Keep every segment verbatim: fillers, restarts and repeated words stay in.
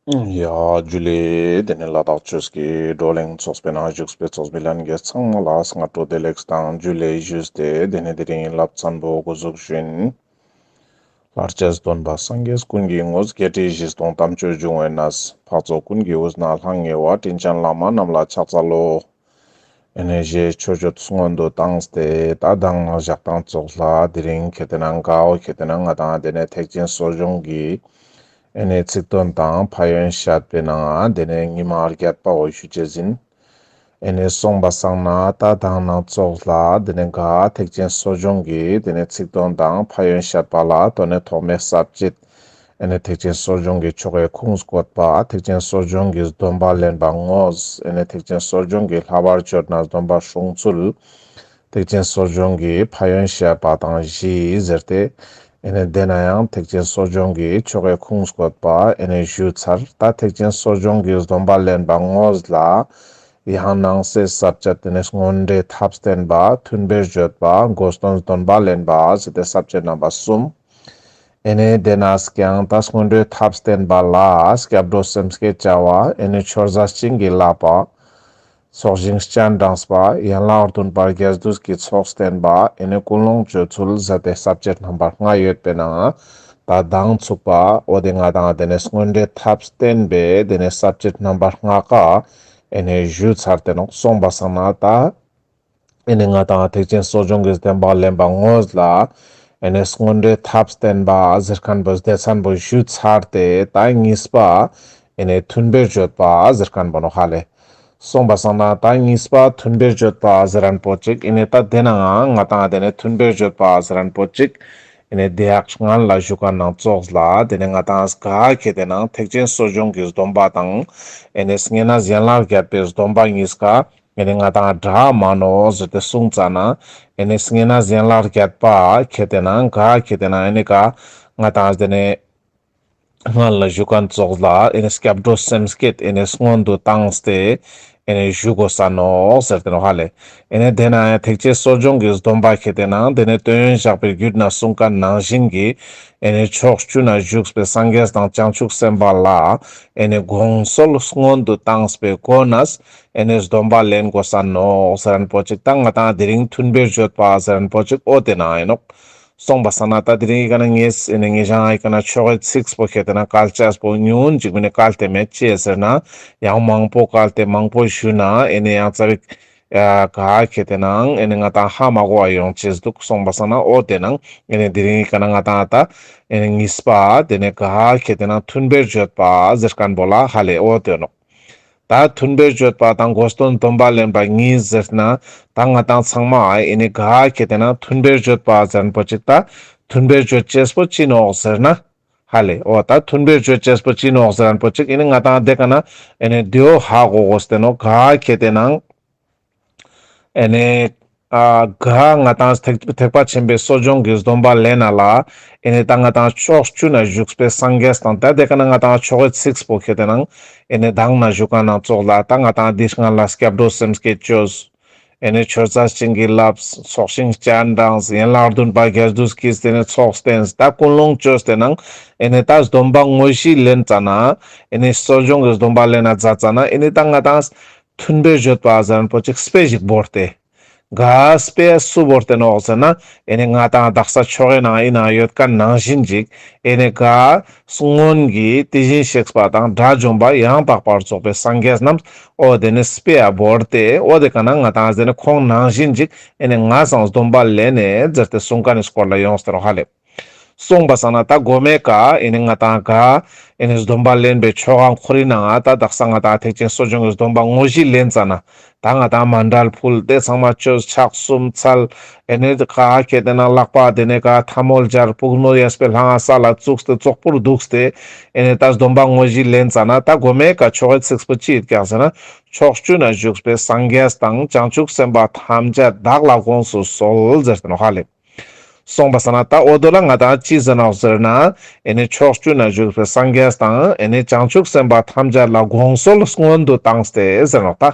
ཡ་ཇུ་ལེ། དེ་ནས་ལ་དྭགས་ཆོས་ཀྱི་བགྲོ་གླེང་ཚོགས་པའི་ནང་བཞུགས་པའི་ཚོགས་མི་ལྷན་རྒྱས་ཚང་མ་ལ་སྔ་དྲོ་བདེ་ལེགས་དང་ཇུ་ལེ་ཞུས་ཏེ། དེ་ནས་དེ་རིང་བསླབ་ཚན་པོ་འགོ་འཛུགས་ཞུ་ཡིན། ལྷར་བཅས་སྟོན་པ་སངས་རྒྱས་ཀུན་གྱི་ངོ་བོ། བརྒྱད་ཁྲི་བཞི་སྟོང་དམ་ཆོས་འབྱུང་བའི་གནས། འཕགས་ཚོགས་ཀུན་གྱི་དབུས་ན་ལྷང་ངེ་བ། དྲིན་ཅན་བླ་མ་རྣམས་ལ་ཕྱག་འཚལ་ལོ། ཨེ་ནེ་ཞེས་མཆོད་བརྗོད་སྔོན་དུ་བཏང་སྟེ། ད་གདན་ཞུ་ཁན་ཙོགས་ལ་དེ་རིང་ཁེ་ཏེ་ན་ག་བོ་ཁེ་ཏེ་ན་ང་དང་དེ་ནས་ཐེག་ཆེན་གསོ་སྦྱོང་གི་ཨེ་ནེ་ཚིག་དོན་དང་ཕན་ཡོན་བཤད་པའི་ནང་དེ་ནས་ཉི་མ་བརྒྱད་པ་བོ་ཞུ་ཅེས་ཡིན། ཨེ་ནེ་སོང་པ་སང་ན་ད་གདན་ཙོགས་ལ་དེ་ནས་ག་ཐེག་ཆེན་གསོ་སྦྱོང་གི་དེ་ནས་ཚིག་དོན་དང་ཕན་ཡོན་བཤད་པ་ལ་དོན་ནས་ཐོག་མའི་ས་བཅད། ཨེ་ནེ་ཐེག་ཆེན་གསོ་སྦྱོང་གི་ཆོ་གའི་ཁུངས་བཀོད་པ། ཐེག་ཆེན་གསོ་སྦྱོང་གི་སྡོམ་པ་ལེན་པ་དངོས། ཨེ་ནེ་ཐེག་ཆེན་གསོ་སྦྱོང་གི་བསླབ་པར་བརྗོད་ན་སྡོམ་པ་སྲུང་ཚུལ། ཐེག་ཆེན་གསོ་སྦྱོང་གི་ཕན་ཡོན་བཤད་པ་དང་བཞི་ཟེར་ཏེ། ཨེ་ནེ་དེ་ན་ཡང་ཐེག་ཆེན་གསོ་སྦྱོང་གི་ཆོ་གའི་ཁུངས་བཀོད་པ་ཨེ་ནེ་ཞུས་ཚར། ད་ཐེག་ཆེན་གསོ་སྦྱོང་གི་སྡོམ་པ་ལེན་པ་དངོས་ལ་ཡང་ནང་གསེས་ས་བཅད་དེ་ནས་སྔོན་འགྲོའི་ཐབས་བསྟན་པ། མཐུན་དཔེར་བརྗོད་པ། དགོས་དོན་སྡོམ་པ་ལེན་པ་ཟེར་ཏེ་ས་བཅད་རྣམ་པ་གསུམ། ཨེ་ནེ་དེ་ནས་ཀྱང་ད་སྔོན་འགྲོའི་ཐབས་བསྟན་པ་ལ་སྐྱབས་འགྲོ་སེམས་བསྐྱེད་བྱ་བ། ཨེ་ནེ་མཆོད་རྫས་བྱིན་གྱིས་བརླབས་པ། ཚོགས་ཞིང་སྤྱན་དྲངས་པ། ཡན་ལག་བདུན་པ་རྒྱས་བསྡུས་ཀྱི་ཚོགས་བསྟན་པ། ཨེ་ནེ་ཀུན་སློང་བཅོས་ཚུལ་ཟེར་ཏེ་ས་བཅད་རྣམ་པ་ལྔ་ཡོད་པའི་ནང་ད་མདང་ཚུགས་པ་འོ་དེ་ང་དང་དེ་ནས་སྔོན་འགྲོའི་ཐབས་བསྟན་པའི་དེ་ནས་ས་བཅད་རྣམ་པ་ལྔ་ཀ་ཨེ་ནེ་ཞུས་ཚར་ཏེ་ནོག། སོང་པ་སང་ན་ད་ཨེ་ནེ་ང་དང་ཐེག་ཆེན་གསོ་སྦྱོང་གི་སྡོམ་པ་ལེན་པ་དངོས་ལ་ཨེ་ནེ་སྔོན་འགྲོའི་ཐབས་བསྟན་པ་ཟེར་ཁན་པོ་སྡེ་ཚན་པོ་ཞུས་ཚར་ཏེ། ད་གཉིས་པ་ཨེ་ནེ་མཐུན་དཔེར་བརྗོད་པ་ཟེར་ཁན་པོ་ནོག་ཧ་ལེ། སོང་པ་སང་ན་ད་གཉིས་པ་མཐུན་དཔེར་བརྗོད་པ་ཟེར་ཁན་པོ་ཅིག་ཨེ་ནེ་ད་དེ་ནའང་ང་དང་དེ་ནས་མཐུན་དཔེར་བརྗོད་པ་ཟེར་ཁན་པོ་ཅིག་ཨེ་ནེ་དེ་ཡག་སྔན་ལ་ཞུ་ཁན་ནང་ཙོགས་ལ་དེ་ནས་ང་དང་ག་ཁེ་ཏེ་ན་ཐེག་ཆེན་གསོ་སྦྱོང་གི་སྡོམ་པ་དང་ཨེ་ནེ་བསྙེན་གནས་ཡན་ལག་བརྒྱད་པའི་སྡོམ་པ་གཉིས་ཀ་ཨེ་ནེ་ང་དང་འདྲ་མ་ནོག་ཟེར་ཏེ་གསུངས་ཙ་ན། ཨེ་ནེ་བསྙེན་གནས་ཡན་ལག་བརྒྱད་པ་ཁེ་ཏེ་ན་ག་ཁེ་ཏེ་ན་ཨེ་ནེ་ག་ང་དང་དེ་ནས་སྔན་ལ་ཞུ་ཁན་ཙོགས་ལ་ཨེ་ནེ་སྐྱབས་འགྲོ་སེམས་བསྐྱེད་ཨེ་ནེ་སྔོན་དུ་བཏང་སྟེ་ཨེ་ནེ་ཞུ་དགོས་ས་ནོག་ཟེར་ཏེ་ནོག་ཧ་ལེ། ཨེ་ནེ་དེ་ན་ཡང་ཐེག་ཆེན་གསོ་སྦྱོང་གི་སྡོམ་པ་ཁེ་ཏེ་ན་དེ་ནས་དོན་ཡོད་ཞགས་པའི་རྒྱུད་ན་གསུངས་ཁན་ནང་བཞིན་གྱི་ཨེ་ནེ་ཕྱོགས་བཅུ་ན་བཞུགས་པའི་སངས་རྒྱས་དང་བྱང་ཆུབ་སེམས་དཔའ་ལ་ཨེ་ནེ་དགོངས་གསོལ་སྔོན་དུ་བཏང་པའི་སྒོ་ནས་ཨེ་ནེ་སྡོམ་པ་ལེན་དགོས་ས་ནོག་ཟེར་ཁན་པོ་ཅིག། ད་ང་དང་དེ་རིང་མཐུན་དཔེར་བརྗོད་པ་ཟེར་ཁན་པོ་ཅིག་འོ་དེ་ན་ཨིན་ནོག། སོང་པ་སང་ན་ད་དེ་རིང་ཨི་ཀ་ན་ངས་ཨེ་ནེ་ངེ་ཞང་ཨི་ཀ་ན་ཆོ་གའི་ཚིགས་པོ་ཁེ་ཏེ་ན་བཀལ་ཅེས་པོ་ཉུང་ངུན་ཅིག་མ་ནེ་བཀལ་ཏེ་མེད། ཅིའ་ཟེར་ན་ཡང་མང་པོ་བཀལ་ཏེ་མང་པོ་ཞུས་ན་ཨེ་ནེ་ཡང་ཙ་པིག་ག་ཁེ་ཏེ་ནང་ཨེ་ནེ་ང་དང་ཧ་མ་གོ་བ་ཡོང་ཅེས་འདུག། སོང་པ་སང་ན་འོ་དེ་ནང་ཨེ་ནེ་དེ་རིང་ཨི་ཀ་ན་ང་དང་ད་ཨེ་ནེ་གཉིས་པ་དེ་ནས་ག་ཁེ་ཏེ་ན་མཐུན་དཔེར་བརྗོད་པ་ཟེར་ཁན་པོ་ལ་ཧ་ལེ་འོ་དེ་ནོག། ད་མཐུན་དཔེར་བརྗོད་པ་དང་དགོས་དོན་སྡོམ་པ་ལེན་པ་གཉིས་ཟེར་ན་ད་ང་དང་ཚང་མ་ཨེ་ནེ་ག་ཁེ་ཏེ་ན་མཐུན་དཔེར་བརྗོད་པ་ཟེར་ཁན་པོ་ཅིག་ད་མཐུན་དཔེར་བརྗོད་ཅེས་པོ་ཅི་ནོག་ཟེར་ན་ཧ་ལེ་འོ་ད་མཐུན་དཔེར་བརྗོད་ཅེས་པོ་ཅི་ནོག་ཟེར་ཁན་པོ་ཅིག་ཨེ་ནེ་ང་དང་དེ་ཀ་ན་ཨེ་ནེ་དེའོ་ཧ་གོ་དགོས་ཏེ་ནོག། ག་ཁེ་ཏེ་ནང་ཨེ་ནེ་ཨ་ག་ང་དང་ཐེག་ཐེག་པ་ཆེན་པོའི་གསོ་སྦྱོང་གི་སྡོམ་པ་ལེན་ན་ལ་ཨེ་ནེ་ད་ང་དང་ཕྱོགས་བཅུ་ན་བཞུགས་པའི་སངས་རྒྱས་དང་ད་དེ་ཀ་ན་ང་དང་ཆོ་གའི་ཚིགས་པོ་ཁེ་ཏེ་ནང་ཨེ་ནེ་མདང་ན་ཞུ་ཁན་ནང་ཙོགས་ལ་ད་ང་དང་དེ་སྔན་ལ་སྐྱབས་འགྲོ་སེམས་བསྐྱེད་ཅོས། ཨེ་ནེ་མཆོད་རྫས་བྱིན་གྱིས་བརླབས། ཚོགས་ཞིང་སྤྱན་དྲངས། ཡན་ལག་བདུན་པ་རྒྱས་བསྡུས་ཀྱི་དེ་ནས་ཚོགས་བསྟན། ད་ཀུན་སློང་བཅོས་ཏེ་ནང་ཨེ་ནེ་ད་སྡོམ་པ་དངོས་གཞི་ལེན་ཙ་ན་ཨེ་ནེ་གསོ་སྦྱོང་གི་སྡོམ་པ་ལེན་ན་མཛད་ཙ་ན་ཨེ་ནེ་ད་ང་དང་མཐུན་དཔེར་བརྗོད་པ་ཟེར་ཁན་པོ་ཅིག་དཔེ་ཞིག་བོར་ཏེ། ག་དཔེ་སུ་བོར་ཏེ་ནོག་ཟེར་ན་ཨེ་ནེ་ང་དང་དག་ས་ཆོ་གའི་ནང་ཨི་ན་ཡོད་ཁན་ནང་བཞིན་ཅིག་ཨེ་ནེ་ག་སྔོན་གྱི་དེ་བཞིན་གཤེགས་པ་དང་དགྲ་བཅོམ་པ་ཡང་དག་པར་རྫོགས་པའི་སངས་རྒྱས་རྣམས་འོ་དེ་ནས་དཔེ་ཡ་བོར་ཏེ་འོ་དེ་ཀ་ན་ང་དང་ཟེར་ན་ཁོང་ནང་བཞིན་ཅིག་ཨེ་ནེ་ང་སང་སྡོམ་པ་ལེན་ནས་ཟེར་ཏེ་གསུང་ཁན་ནི་སྐོར་ལ་ཡོངས་ཏེ་ནོག་ཧ་ལེ། སོང་པ་སང་ན་ད་གོ་མའི་ཀ་ཨེ་ནེ་ང་དང་ག་ཨེ་ནེ་སྡོམ་པ་ལེན་པའི་ཆོ་ག་ཁོ་རའི་ནང་ད་དག་ས་ང་དང་ཐེག་ཆེན་གསོ་སྦྱོང་གི་སྡོམ་པ་དངོས་གཞི་ལེན་ཙ་ན་ད་ང་དང་མཎྜལ་ལ་ཕུལ་ཏེ་ཚང་མ་བཅོས་ཕྱག་གསུམ་འཚལ། ཨེ་ནེ་ག་ཁེ་ཏེ་ན་ལག་པ་དེ་ནས་ག་ཐལ་མོ་སྦྱར། པུས་མོ་གཡས་པའི་ལྷ་ང་ས་ལ་བཙུགས་ཏེ་ཙོག་པུར་འདུག་སྟེ་ཨེ་ནེ་ད་སྡོམ་པ་དངོས་གཞི་ལེན་ཙ་ན་ད་གོ་མའི་ཀ་ཆོ་གའི་ཚིགས་པོ་ཅི་ཡོད་ཀྱག་ཟེར་ན་ཕྱོགས་བཅུ་ན་བཞུགས་པའི་སངས་རྒྱས་དང་བྱང་ཆུབ་སེམས་དཔའ་ཐམས་ཅད་བདག་ལ་དགོངས་སུ་གསོལ་ཟེར་ཏེ་ནོག་ཧ་ལེ། སོང་པ་སང་ན་ད་འོ་དོ་ལ་ང་དང་ཅི་ཟེར་ནོག་ཟེར་ན་ཨེ་ནེ་ཕྱོགས་བཅུ་ན་བཞུགས་པའི་སངས་རྒྱས་དང་ཨེ་ནེ་བྱང་ཆུབ་སེམས་དཔའ་ཐམས་ཅད་ལ་དགོངས་གསོལ་སྔོན་དུ་བཏང་སྟེ་ཟེར་ནོག་ད།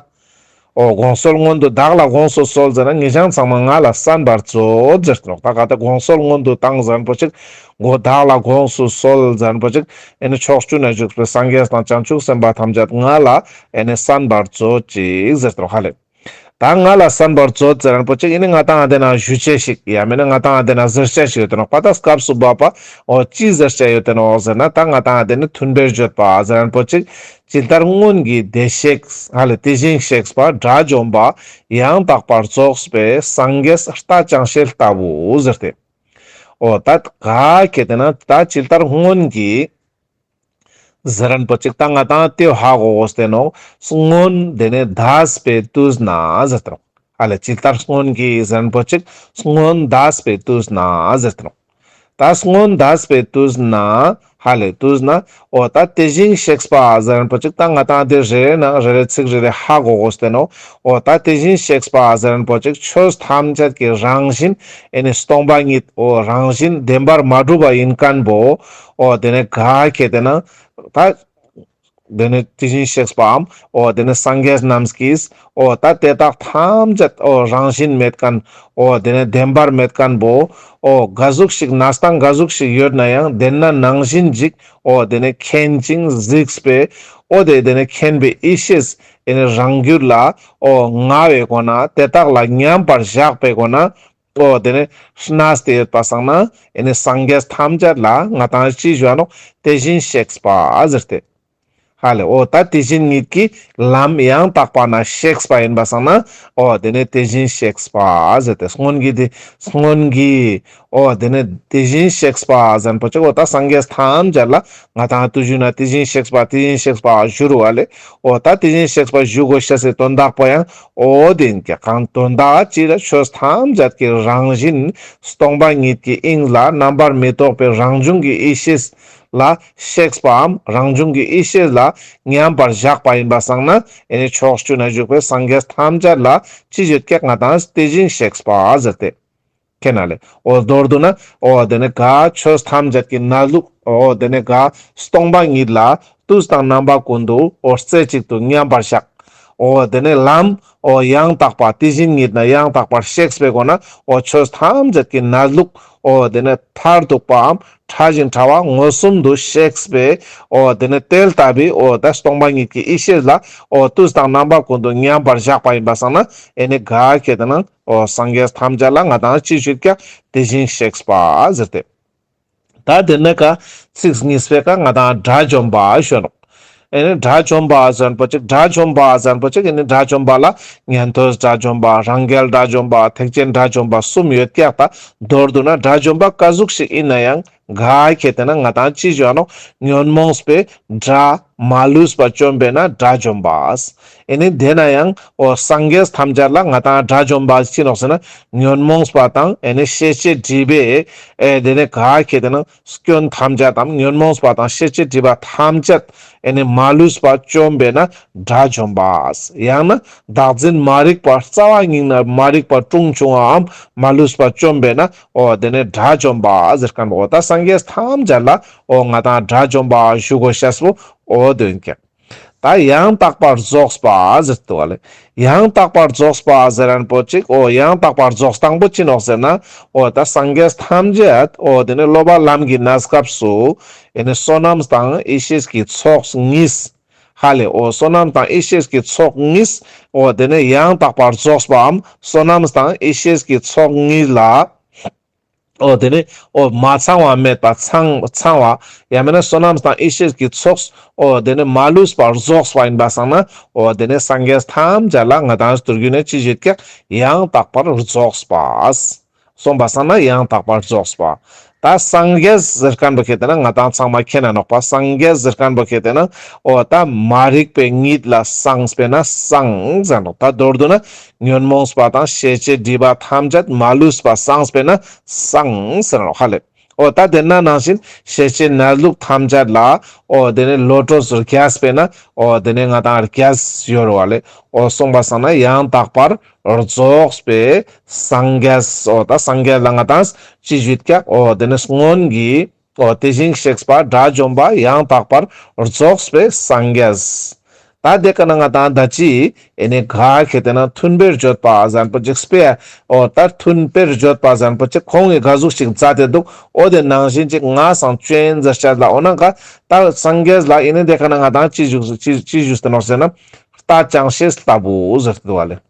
འོ་དགོངས་གསོལ་སྔོན་དུ་བདག་ལ་དགོངས་སུ་གསོལ་ཟེར་ན་ཉེ་ཞང་ཚང་མ་ང་ལ་གསན་པར་མཛོད་ཟེར་ཏེ་ནོག། ད་ག་ད་དགོངས་གསོལ་སྔོན་དུ་བཏང་ཟེར་ཁན་པོ་ཅིག། འོ་བདག་ལ་དགོངས་སུ་གསོལ་ཟེར་ཁན་པོ་ཅིག། ཨེ་ནི་ཕྱོགས་བཅུ་ན་བཞུགས་པའི་སངས་རྒྱས་དང་བྱང་ཆུབ་སེམས་དཔའ་ཐམས་ཅད་ང་ལ་ཨེ་ནི་གསན་པར་མཛོད་ཅིག་ཟེར་ཏེ་ནོག་ཧ་ལེ། ད་ང་ལ་གསན་པར་མཛོད་ཟེར་ཁན་པོ་ཅིག། ཨེ་ནི་ང་ཏང་ཨ་དེ་ན་ཞུ་ཅེས་ཤིག་ཡང་མེན་ན་ང་ཏང་ཨ་དེ་ན་ཟེར་ཅེས་ཤིག་ཡོད་དེ་ནོག་པ། ད་སྐབས་སུ་བབ་པ་འོ་ཅི་ཟེར་ཅེས་ཡོད་དེ་ནོག་ཟེར་ན། ད་ང་ཏང་ཨ་དེ་ནི་མཐུན་པའི་བརྗོད་པ་ཟེར་ཁན་པོ་ཅིག། ཇི་ལྟར་སྔོན་གྱི་བདེ་གཤེགས་ཧ་ལེ་དེ་བཞིན་གཤེགས་པ་དགྲ་བཅོམ་པ་ཡང་དག་པར་རྫོགས་པའི་སངས་རྒྱས་རྟ་ཅང་ཤེས་ལྟ་བུ་ཟེར་ཏེ། འོ་ད་ག་ཁེ་ཏེ་ན་ད་ཇི་ལྟར་སྔོན་གྱི་ཟེར་ཁན་པོ་ཅིག། ད་ང་ཏང་ཏེ་ཧ་གོ་གོས་ཏེ་ནོག། སྔོན་དེ་ནི་འདས་པའི་དུས་ན་ཟེར་ཏེ་ནོག། ཧ་ལེ་ཇི་ལྟར་སྔོན་གྱི་ཟེར་ཁན་པོ་ཅིག། སྔོན་འདས་པའི་དུས་ན་ཟེར་ཏེ་ནོག། ད་སྔོན་འདས་པའི་དུས་ན་ཧ་ལེ་དུས་ན་འོ་ད་དེ་བཞིན་གཤེགས་པ་ཟེར་ཁན་པོ་ཅིག། ད་ང་ཏང་དེ་རེ་རེ་ནང་རེ་རེ་ཚིག་རེ་རེ་ཧ་གོ་གོས་ཏེ་ནོག། འོ་ད་དེ་བཞིན་གཤེགས་པ་ཟེར་ཁན་པོ་ཅིག་ཆོས་ཐམས་ཅད་ཀྱི་རང་བཞིན་ཨེ་ནི་སྟོང་པ་ཉིད། འོ་རང་བཞིན་བདེན་པར་མ་གྲུབ་པ་ཡིན་ཁན་པོ། འོ་དེ་ནི་ག་ཁེ་ཏེ་ན་ད་དེ་ནི་དེ་བཞིན་གཤེགས་པའམ་འོ་དེ་ནི་སངས་རྒྱས་རྣམས་ཀྱིས་འོ་ད་དེ་དག་ཐམས་ཅད་འོ་རང་བཞིན་མེད་ཁན་འོ་དེ་ནི་བདེན་པར་མེད་ཁན་པོ། འོ་ག་ཟུག་ཞིག་གནས་སྟངས་ག་ཟུག་ཞིག་ཡོད་ན་ཡང་དེ་ན་ནང་བཞིན་ཅིག་འོ་དེ་ནི་མཁྱེན་ཅིང་གཟིགས་པའི་འོ་དེ་དེ་ནི་མཁྱེན་པའི་ཡེ་ཤེས་ཨེ་ནི་རང་རྒྱུད་ལ་འོ་མངའ་བའི་སྒོ་ན་དེ་དག་ལ་མཉམ་པར་བཞག་པའི་སྒོ་ན་འོ་དེ་ནི་གནས་ཏེ་ཡོད་པ་སང་ན་ཨེ་ནི་སངས་རྒྱས་ཐམས་ཅད་ལ་ང་ཏང་ཅི་ཞུ་ནོག། དེ་བཞིན་གཤེགས་པ་ཟེར་ཏེ། ཧ་ལེ་འོ་ད་དེ་བཞིན་ཉིད་ཀྱི་ལམ་ཡང་དག་པ་ན་གཤེགས་པ་ཡིན་པ་སང་ན་འོ་དེ་ནི་དེ་བཞིན་གཤེགས་པ་ཟེར་ཏེ་སྔོན་གྱི་དེ་སྔོན་གྱི་འོ་དེ་ནི་དེ་བཞིན་གཤེགས་པ་ཟེར་ཁན་པོ་ཅིག། འོ་ད་སངས་རྒྱས་ཐམས་ཅད་ལ་ང་ཏང་དུས་ཞུ་ན་དེ་བཞིན་གཤེགས་པ་དེ་བཞིན་གཤེགས་པ་ཞུ་རུ་བ་ལེ། འོ་ད་དེ་བཞིན་གཤེགས་པ་ཞུ་གོས་ཤེས་སི་དོན་དག་པོ་ཡང་འོ་དེ་ཡིན་ཀྱག། གང་དོན་དག་ཅི་ལ་ཆོས་ཐམས་ཅད་ཀྱི་རང་བཞིན་སྟོང་པ་ཉིད་ཀྱི་དབྱིངས་ལ་རྣམ་པར་མི་རྟོག་པའི་རང་བྱུང་གི་ཡེ་ཤེས་ལ་གཤེགས་པའམ་རང་བྱུང་གི་ཡེ་ཤེས་ལ་མཉམ་པར་བཞག་པ་ཡིན་པ་སང་ན་ཨེ་ནི་ཕྱོགས་བཅུ་ན་བཞུགས་པའི་སངས་རྒྱས་ཐམས་ཅད་ལ་ཅི་ཞུ་ཀྱག། ང་ཏང་དེ་བཞིན་གཤེགས་པ་ཟེར་ཏེ། ཁེ་ན་ལེ། འོ་མདོར་བསྡུ་ན་འོ་དེ་ནི་ག་ཆོས་ཐམས་ཅད་ཀྱི་གནས་ལུགས་འོ་དེ་ནི་ག་སྟོང་པ་ཉིད་ལ་དུས་དང་རྣམ་པ་ཀུན་ཏུ་འོ་རྩེ་གཅིག་ཏུ་མཉམ་པར་བཞག། འོ་དེ་ནི་ལམ་འོ་ཡང་དག་པ་དེ་བཞིན་ཉིད་ན་ཡང་དག་པར་གཤེགས་པའི་སྒོ་ན་འོ་ཆོས་ཐམས་ཅད་ཀྱི་གནས་ལུགས་འོ་དེ་ནི་མཐར་ཐུག་པའམ་ཕྲ་ཞིང་ཕྲ་བ་མངོན་སུམ་དུ་གཤེགས་པའི་འོ་དེ་ནི་དེ་ལྟ་བུའི་འོ་ད་སྟོང་པ་ཉིད་ཀྱི་ཡེ་ཤེས་ལ་འོ་དུས་དང་རྣམ་པ་ཀུན་ཏུ་མཉམ་པར་བཞག་པ་ཡིན་པ་སང་ན་ཨེ་ནི་ག་ཁེ་ཏེ་ན་འོ་སངས་རྒྱས་ཐམས་ཅད་ལ་ང་ཏང་ཅི་ཞུ་ཀྱག། དེ་བཞིན་གཤེགས་པ་ཟེར་ཏེ། ད་དེ་ནས་ཀ་ཚིག་གཉིས་པའི་ཀ་ང་ཏང་དགྲ་བཅོམ་པ་ཞུ་ནོག། ཨེ་ནི་དགྲ་བཅོམ་པ་ཟེར་ཁན་པོ་ཅིག། དགྲ་བཅོམ་པ་ཟེར་ཁན་པོ་ཅིག། ཨེ་ནི་དགྲ་བཅོམ་པ་ལ་ཉན་ཐོས་དགྲ་བཅོམ་པ། རང་རྒྱལ་དགྲ་བཅོམ་པ། ཐེག་ཆེན་དགྲ་བཅོམ་པ་གསུམ་ཡོད་ཀྱག། ད་མདོར་བསྡུ་ན་དགྲ་བཅོམ་པ་ག་ཟུག་ཞིག་ཡིན་ན་ཡང་ག་ཁེ་ཏེ་ན་ང་ཏང་ཅི་ཞུ་ནོག། ཉོན་མོངས་པའི་དགྲ་མ་ལུས་པ་བཅོམ་པས་ན་དགྲ་བཅོམ་པ། ཨེ་ནི་དེ་ན་ཡང་འོ་སངས་རྒྱས་ཐམས་ཅད་ལ་ང་ཏང་དགྲ་བཅོམ་པ་ཅི་ནོག་ཟེར་ན་ཉོན་མོངས་པ་དང་ཨེ་ནི་ཤེས་བྱའི་སྒྲིབ་པའི་ཨེ་དེ་ནི་ག་ཁེ་ཏེ་ན་སྐྱོན་ཐམས་ཅད་དམ་ཉོན་མོངས་པ་དང་ཤེས་བྱའི་སྒྲིབ་པ་ཐམས་ཅད་ཨེ་ནི་མ་ལུས་པ་བཅོམ་པས་ན་དགྲ་བཅོམ་པ། ཡང་ན་བདག་འཛིན་མ་རིག་པ་རྩ་བ་ཉིད་ནས་མ་རིག་པ་དྲུངས་ཆུང་བའམ་མ་ལུས་པ་བཅོམ་པས་ན་འོ་དེ་ནི་དགྲ་བཅོམ་པ་ཟེར་ཁན་པོ། འོ་ད་སངས་རྒྱས་ཐམས་ཅད་ལ་འོ་ང་ཏང་དགྲ་བཅོམ་པ་ཞུ་གོས་ཤེས་པོ་འོ་དོན་ཀྱག། ད་ཡང་དག་པར་རྫོགས་པ་ཟེར་ཏེ་བ་ལེ། ཡང་དག་པར་རྫོགས་པ་ཟེར་ཁན་པོ་ཅིག། འོ་ཡང་དག་པར་རྫོགས་སྟངས་པོ་ཅི་ནོག་ཟེར་ན། འོ་ད་སངས་རྒྱས་ཐམས་ཅད་འོ་དེ་ནི་སློབ་པ་ལམ་གྱི་གནས་སྐབས་སུ་ཨེ་ནི་བསོད་ནམས་དང་ཡེ་ཤེས་ཀྱི་ཚོགས་གཉིས། ཧ་ལེ། འོ་བསོད་ནམས་དང་ཡེ་ཤེས་ཀྱི་ཚོགས་གཉིས། འོ་དེ་ནི་ཡང་དག་པར་རྫོགས་པའམ་བསོད་ནམས་དང་ཡེ་ཤེས་ཀྱི་ཚོགས་གཉིས་ལ། འོ་དེ་ནི་འོ་མ་ཚང་བ་མེད་པ་ཚང་ཚང་བ། ཡང་མེན་ན་བསོད་ནམས་དང་ཡེ་ཤེས་ཀྱི་ཚོགས་འོ་དེ་ནི་མ་ལུས་པར་རྫོགས་པ་ཡིན་པ་སང་ན། འོ་དེ་ནི་སངས་རྒྱས་ཐམས་ཅད་ལ་ང་ཏང་མདོར་བསྡུ་ན་ཅི་ཞུ་ཀྱག། ཡང་དག་པར་རྫོགས་པ། གསུངས་པ་སང་ན་ཡང་དག་པར་རྫོགས་པ། ད་སངས་རྒྱས་ཟེར་ཁན་པོ་ཁེ་ཏེ་ན་ང་ཏང་ཚང་མ་མཁྱེན་ན་ནོག་པ། སངས་རྒྱས་ཟེར་ཁན་པོ་ཁེ་ཏེ་ན་འོ་ད་མ་རིག་པའི་གཉིད་ལ་སངས་པས་ན་སངས་ཟེར་ནོག། ད་མདོར་བསྡུ་ན་ཉོན་མོངས་པ་དང་ཤེས་བྱའི་སྒྲིབ་པ་ཐམས་ཅད་མ་ལུས་པ་སངས་པས་ན་སངས་ཟེར་ནོག་ཧ་ལེ། འོ་ད་དེ་ན་ནང་བཞིན་ཤེས་བྱའི་གནས་ལུགས་ཐམས་ཅད་ལ་འོ་དེ་ནི་བློ་གྲོས་རྒྱས་པས་ན་འོ་དེ་ནི་ང་ཏང་རྒྱས་ཡོད་རུ་བ་ལེ། འོ་གསུངས་པ་སང་ན་ཡང་དག་པར་རྫོགས་པའི་སངས་རྒྱས། འོ་ད་སངས་རྒྱས་ལ་ང་ཏང་ཅི་ཞུ་ཀྱག། འོ་དེ་ནི་སྔོན་གྱི་འོ་དེ་བཞིན་གཤེགས་པ་དགྲ་བཅོམ་པ་ཡང་དག་པར་རྫོགས་པའི་སངས་རྒྱས། ད་དེ་ཀ་ན་ང་དང་ད་ཅི་ཨེ་ནི་ག་ཁེ་ཏེ་ན་མཐུན་དཔེར་བརྗོད་པ་ཟེར་ཁན་པོ་ཅིག་སྤེ་འོ་ད་མཐུན་དཔེར་བརྗོད་པ་ཟེར་ཁན་པོ་ཅིག་ཁོང་གི་ག་ཟུག་ཞིག་མཛད་དེ་འདུག་འོ་དེ་ནང་བཞིན་ཅིག་ང་སང་ཅོ་ཨིན་ཟེར་ཅེས་ལ་འོ་ན་ག་ད་སངས་རྒྱས་ལ་ཨེ་ནི་དེ་ཀ་ན་ང་དང་ཅི་ཞུས་ཅི་ཅི་ཞུས་ཏེ་ནོག་ཟེར་ན་རྟ་ཅང་ཤེས་ལྟ་བུ་ཟེར་ཏེ་འདུག་བ་ལེ།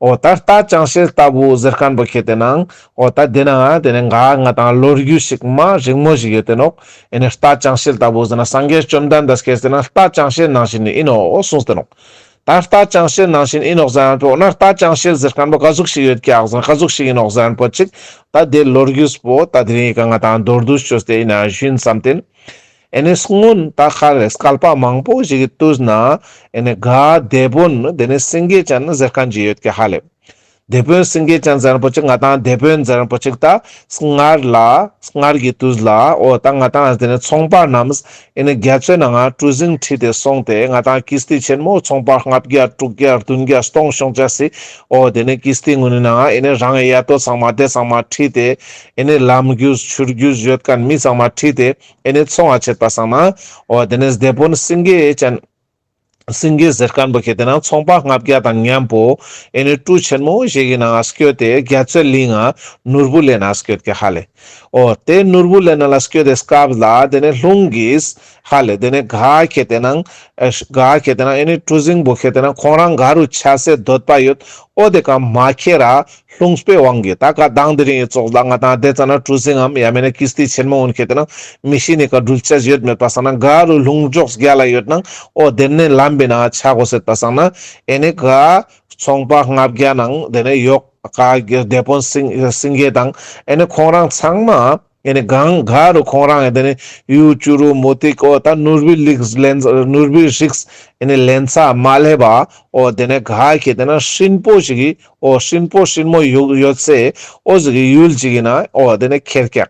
འོ་ད་རྟ་ཅང་ཤེས་ལྟ་བུ་ཟེར་ཁན་པོ་ཁེ་ཏེ་ནང་འོ་ད་དེ་ནང་དེ་ནས་ང་ང་དང་ལོ་རྒྱུས་ཤིག་མ་རིང་མོ་ཞིག་ཡོད་དེ་ནོག་ཨེ་ནི་རྟ་ཅང་ཤེས་ལྟ་བུ་ཟེར་ན་སངས་རྒྱས་བཅོམ་ལྡན་འདས་ཁེ་ཏེ་ནང་རྟ་ཅང་ཤེས་ནང་བཞིན་ཨིན་ནོག་གསུངས་ཏེ་ནོག་ད་རྟ་ཅང་ཤེས་ནང་བཞིན་ཨིན་ནོག་ཟེར་ཁན་པོ་འོ་ན་རྟ་ཅང་ཤེས་ཟེར་ཁན་པོ་ག་ཟུག་ཞིག་ཡོད་ཀྱག་ཟེར་ན་ག་ཟུག་ཞིག་ཨིན་ནོག་ཟེར་ཁན་པོ་ཅིག་ད་དེ་ལོ་རྒྱུས་པོ་ད་དེ་རིང་ཡི་ཀ་ང་དང་མདོར་བསྡུས་ཅོས་ཏེ་ཨིན་ན་ཞུ་ཨིན་བསམ་སྟེ། ཨེ་ནི་སྔོན་ད་ཁ་རེ་བསྐལ་པ་མང་པོ་ཞིག་གི་དུས་ན་ཨེ་ནི་ག་དེད་དཔོན་དེ་ནས་སེང་གེ་ཅན་ཟེར་ཁན་ཅིག་ཡོད་ཀྱག་ཧ་ལེ། དེད་དཔོན་སེང་གེ་ཅན་ཟེར་ཁན་པོ་ཅིག་ང་དང་དེད་དཔོན་ཟེར་ཁན་པོ་ཅིག་ད་སྔར་ལ་སྔར་གྱི་དུས་ལ་འོ་ད་ང་དང་དེ་ནས་ཚོང་པ་རྣམས་ཨེ་ནི་རྒྱ་མཚོའི་ནང་ང་གྲུ་གཟིངས་ཁྲིད་དེ་སོང་སྟེ་ང་དང་ཀིས་ཏི་ཆེན་མོ་ཚོང་པ་ལྔ་བརྒྱ་དྲུག་བརྒྱ་བདུན་བརྒྱ་སྟོང་ཤོང་ཅེས་སི་འོ་དེ་ནས་ཀིས་ཏི་གུན་ནི་ནང་ང་ཨེ་ནི་རང་གི་ཡ་ཏོ་ཚང་མ་དེ་ཚང་མ་ཁྲིད་དེ་ཨེ་ནི་ལམ་རྒྱུས་ཆུ་རྒྱུས་ཡོད་ཁན་མི་ཚང་མ་ཁྲིད་དེ་ཨེ་ནི་ཚོང་ང་ཆེད་པ་སང་ན་འོ་དེ་ནས་དེད་དཔོན་སེང་གེ་ཅན་སེང་གེ་ཟེར་ཁན་པོ་ཁེ་ཏེ་ནང་ཚོང་པ་ལྔ་བརྒྱ་དང་མཉམ་པོ་ཨེ་ནི་གྲུ་ཆེན་མོ་ཞིག་གི་ནང་ང་སྐྱོད་དེ་རྒྱ་མཚོའི་གླིང་ང་ནོར་བུ་ལེན་ན་སྐྱོད་ཀྱག་ཧ་ལེ། འོ་དེ་ནོར་བུ་ལེན་ན་ལ་སྐྱོད་དེ་སྐབས་ལ་དེ་ནས་ལྷུང་གིས་ཧ་ལེ་དེ་ནས་ག་ཁེ་ཏེ་ནང་ཨེ་ག་ཁེ་ཏེ་ནང་ཨེ་ནི་གྲུ་གཟིངས་པོ་ཁེ་ཏེ་ནང་ཁོང་རང་ག་རུ་ཆ་སའི་འདོད་པ་ཡོད་འོ་དེ་ཀ་མ་ཁྱེར་ར་ལྷུང་སྤེ་དབང་གིས་ད་ག་དང་དེ་རིང་གི་ཙོགས་ལ་ང་དང་དེ་ཙ་ན་གྲུ་གཟིངས་ངམ་ཡང་མེད་ན་ཀིས་ཏི་ཆེན་མོ་འོན་ཁེ་ཏེ་ན་མི་ཤི་ནི་ཀ་འགྲུལ་ཆ་ཡོད་མེད་པ་སང་ན་ག་རུ་ལྷུང་འཇོག་རྒྱ་ལ་ཡོད་ནང་འོ་དེ་ནས་ལམ་པའི་ནང་ཆ་གོ་ཟེར་པ་སང་ན་ཨེ་ནི་ག་ཚོང་པ་ལྔ་བརྒྱ་ནང་དེ་ནས་ཡོག་ག་དེད་དཔོན་སེང་སེང་གེ་དང་ཨེ་ནི་ཁོང་རང་ཚང་མ་ཨེ་ནི་གང་ག་རུ་ཁོང་རང་ཨེ་དེ་ནས་གཡུ་བྱུ་རུ་མུ་ཏིག་འོ་ད་ནོར་བུའི་རིགས་ལེན་ནོར་བུའི་རིགས་ཨེ་ནི་ལེན་ས་མ་ལེབ་པ་འོ་དེ་ནས་ག་ཁེ་ཏེ་ན་སྲིན་པོ་ཞིག་གི་འོ་སྲིན་པོ་སྲིན་མོ་ཡོད་ཡོད་སའི་འོ་ཟིག་གི་ཡུལ་ཅིག་གི་ནང་འོ་དེ་ནས་ཁྱེར་ཀྱག་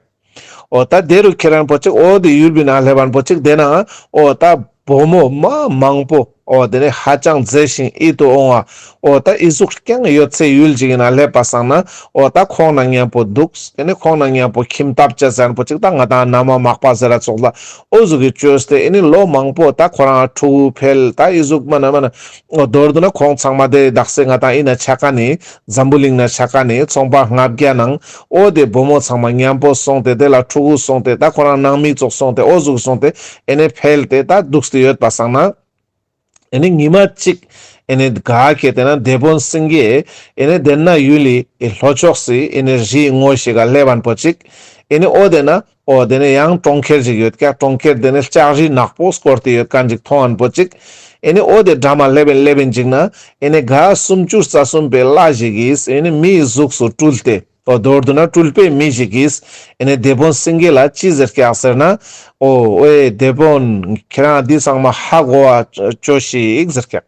འོ་ད་དེ་རུ་ཁྱེར་ཁན་པོ་ཅིག་འོ་དེ་ཡུལ་པའི་ནང་ལེབ་ཁན་པོ་ཅིག་དེ་ནང་འོ་ད་བུ་མོ་མ་མང་པོ་འོ་དེ་ནས་ཧ་ཅང་མཛེས་ཤིང་ཡིད་དུ་འོང་བ་འོ་ད་ཨི་ཟུག་རྐྱང་ཡོད་སའི་ཡུལ་ཅིག་གི་ནང་ལེབ་པ་སང་ན་འོ་ད་ཁོང་ནང་མཉམ་པོ་འདུག་ཨེ་ནི་ཁོང་ནང་མཉམ་པོ་ཁྱིམ་ཐབ་ཅེས་ཟེར་ཁན་པོ་ཅིག་ད་ང་དང་ན་མ་མག་པ་ཟེར་ར་ཙོགས་ལ་འོ་ཟུག་གི་བཅོས་ཏེ་ཨེ་ནི་ལོ་མང་པོ་ད་ཁོ་རང་ཕྲུ་གུ་འཕེལ་ད་ཨི་ཟུག་མ་ན་མ་ན་འོ་མདོར་བསྡུ་ན་ཁོང་ཚང་མ་དེ་དག་ས་ང་དང་ཨི་ན་ཆ་ཁན་ནི་འཛམ་བུ་གླིང་ན་ཆ་ཁན་ནི་ཚོང་པ་ལྔ་བརྒྱ་ནང་འོ་དེ་བུ་མོ་ཚང་མ་མཉམ་པོ་སོང་སྟེ་དེ་ལ་ཕྲུ་གུ་སོང་སྟེ་ད་ཁོ་རང་ནང་མི་ཙོགས་སོང་སྟེ་འོ་ཟུག་སོང་སྟེ་ཨེ་ནི་འཕེལ་ཏེ་ད་འདུག་སྟེ་ཡོད་པ་སང་ན། ཨེ་ནི་ཉི་མ་གཅིག་ཨེ་ནི་ག་ཁེ་ཏེ་ན་དེད་དཔོན་སེང་གེ་ཨེ་ནི་དེ་ན་ཡུལ་ལི་ལྷོ་ཕྱོགས་སི་ཨེ་ནི་རི་ངོས་ཤིག་ག་ལེབ་ཁན་པོ་ཅིག་ཨེ་ནི་འོ་དེ་ན་འོ་དེ་ནས་ཡང་གྲོང་ཁྱེར་ཅིག་ཡོད་ཀྱག་གྲོང་ཁྱེར་དེ་ནས་ལྕགས་རི་ནག་པོ་སྐོར་ཏེ་ཡོད་ཁན་ཅིག་མཐོང་ཁན་པོ་ཅིག་ཨེ་ནི་འོ་དེ་འགྲམ་མ་ལེབ་ཨིན་ལེབ་ཨིན་ཅིག་ན་ཨེ་ནི་ག་སུམ་ཅུ་རྩ་གསུམ་པའི་ལྷ་ཞིག་གིས་ཨེ་ནི་མིའི་གཟུགས་སུ་སྤྲུལ་ཏེ་འོ་མདོར་བསྡུ་ན་སྤྲུལ་པའི་མི་ཞིག་གིས་ཨེ་ནི་དེད་དཔོན་སེང་གེ་ལ་ཅི་ཟེར་ཀྱག་ཟེར་ན། འོ་ཨེ་དེད་དཔོན་ཁྱེད་རང་འདི་ཚང་མ་ཧ་གོ་བ་ཅོས་ཤིག་ཟེར་ཀྱག་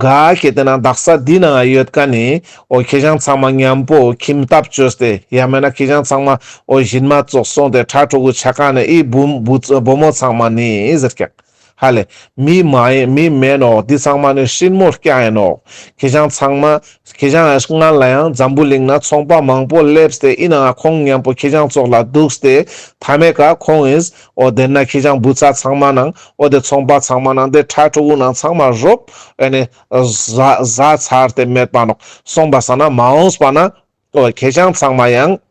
ག་ཁེ་ཏེ་ན་དག་ས་འདི་ནང་ཡོད་ཁན་ནི་འོ་ཁྱེ་ཞང་ཚང་མ་མཉམ་པོ་ཁྱིམ་ཐབ་བཅོས་ཏེ་ཡང་མེད་ན་ཁྱེ་ཞང་ཚང་མ་འོ་ཞན་མ་ཙོགས་སོང་སྟེ་ཕྲུ་གུ་ཆ་ཁན་ནི་ཨི་བུ་བུ་བུ་མོ་ཚང་མ་ནི་ཟེར་ཀྱག་ཧ་ལེ། མི་མ་ཡིན་མི་མེན་ནོག་འདི་ཚང་མ་ནི་སྲིན་མོ་རྐྱང་ཨིན་ནོག་ཁྱེ་ཞང་ཚང་མ་ཁྱེ་ཞང་ཨ་སྔར་ལ་ཡང་འཛམ་བུ་གླིང་ན་ཚོང་པ་མང་པོ་ལེབས་ཏེ་ཨི་ནང་ཁོང་མཉམ་པོ་ཁྱེ་ཞང་ཙོགས་ལ་འདུག་སྟེ་ཐ་མའི་ཀ་ཁོང་ཨིན། འོ་དེ་ན་ཁྱེ་ཞང་བུ་ཚ་ཚང་མ་ནང་འོ་དེ་ཚོང་པ་ཚང་མ་ནང་དེ་ཕྲུ་གུ་ནང་ཚང་མ་རོབ་ཨེ་ནི་ཟ་ཟ་ཚར་ཏེ་མེད་པ་ནོག་སོང་པ་སང་ན་མ་འོངས་པ་ན་འོ་ཁྱེ་ཞང་ཚང་མ་ཡང་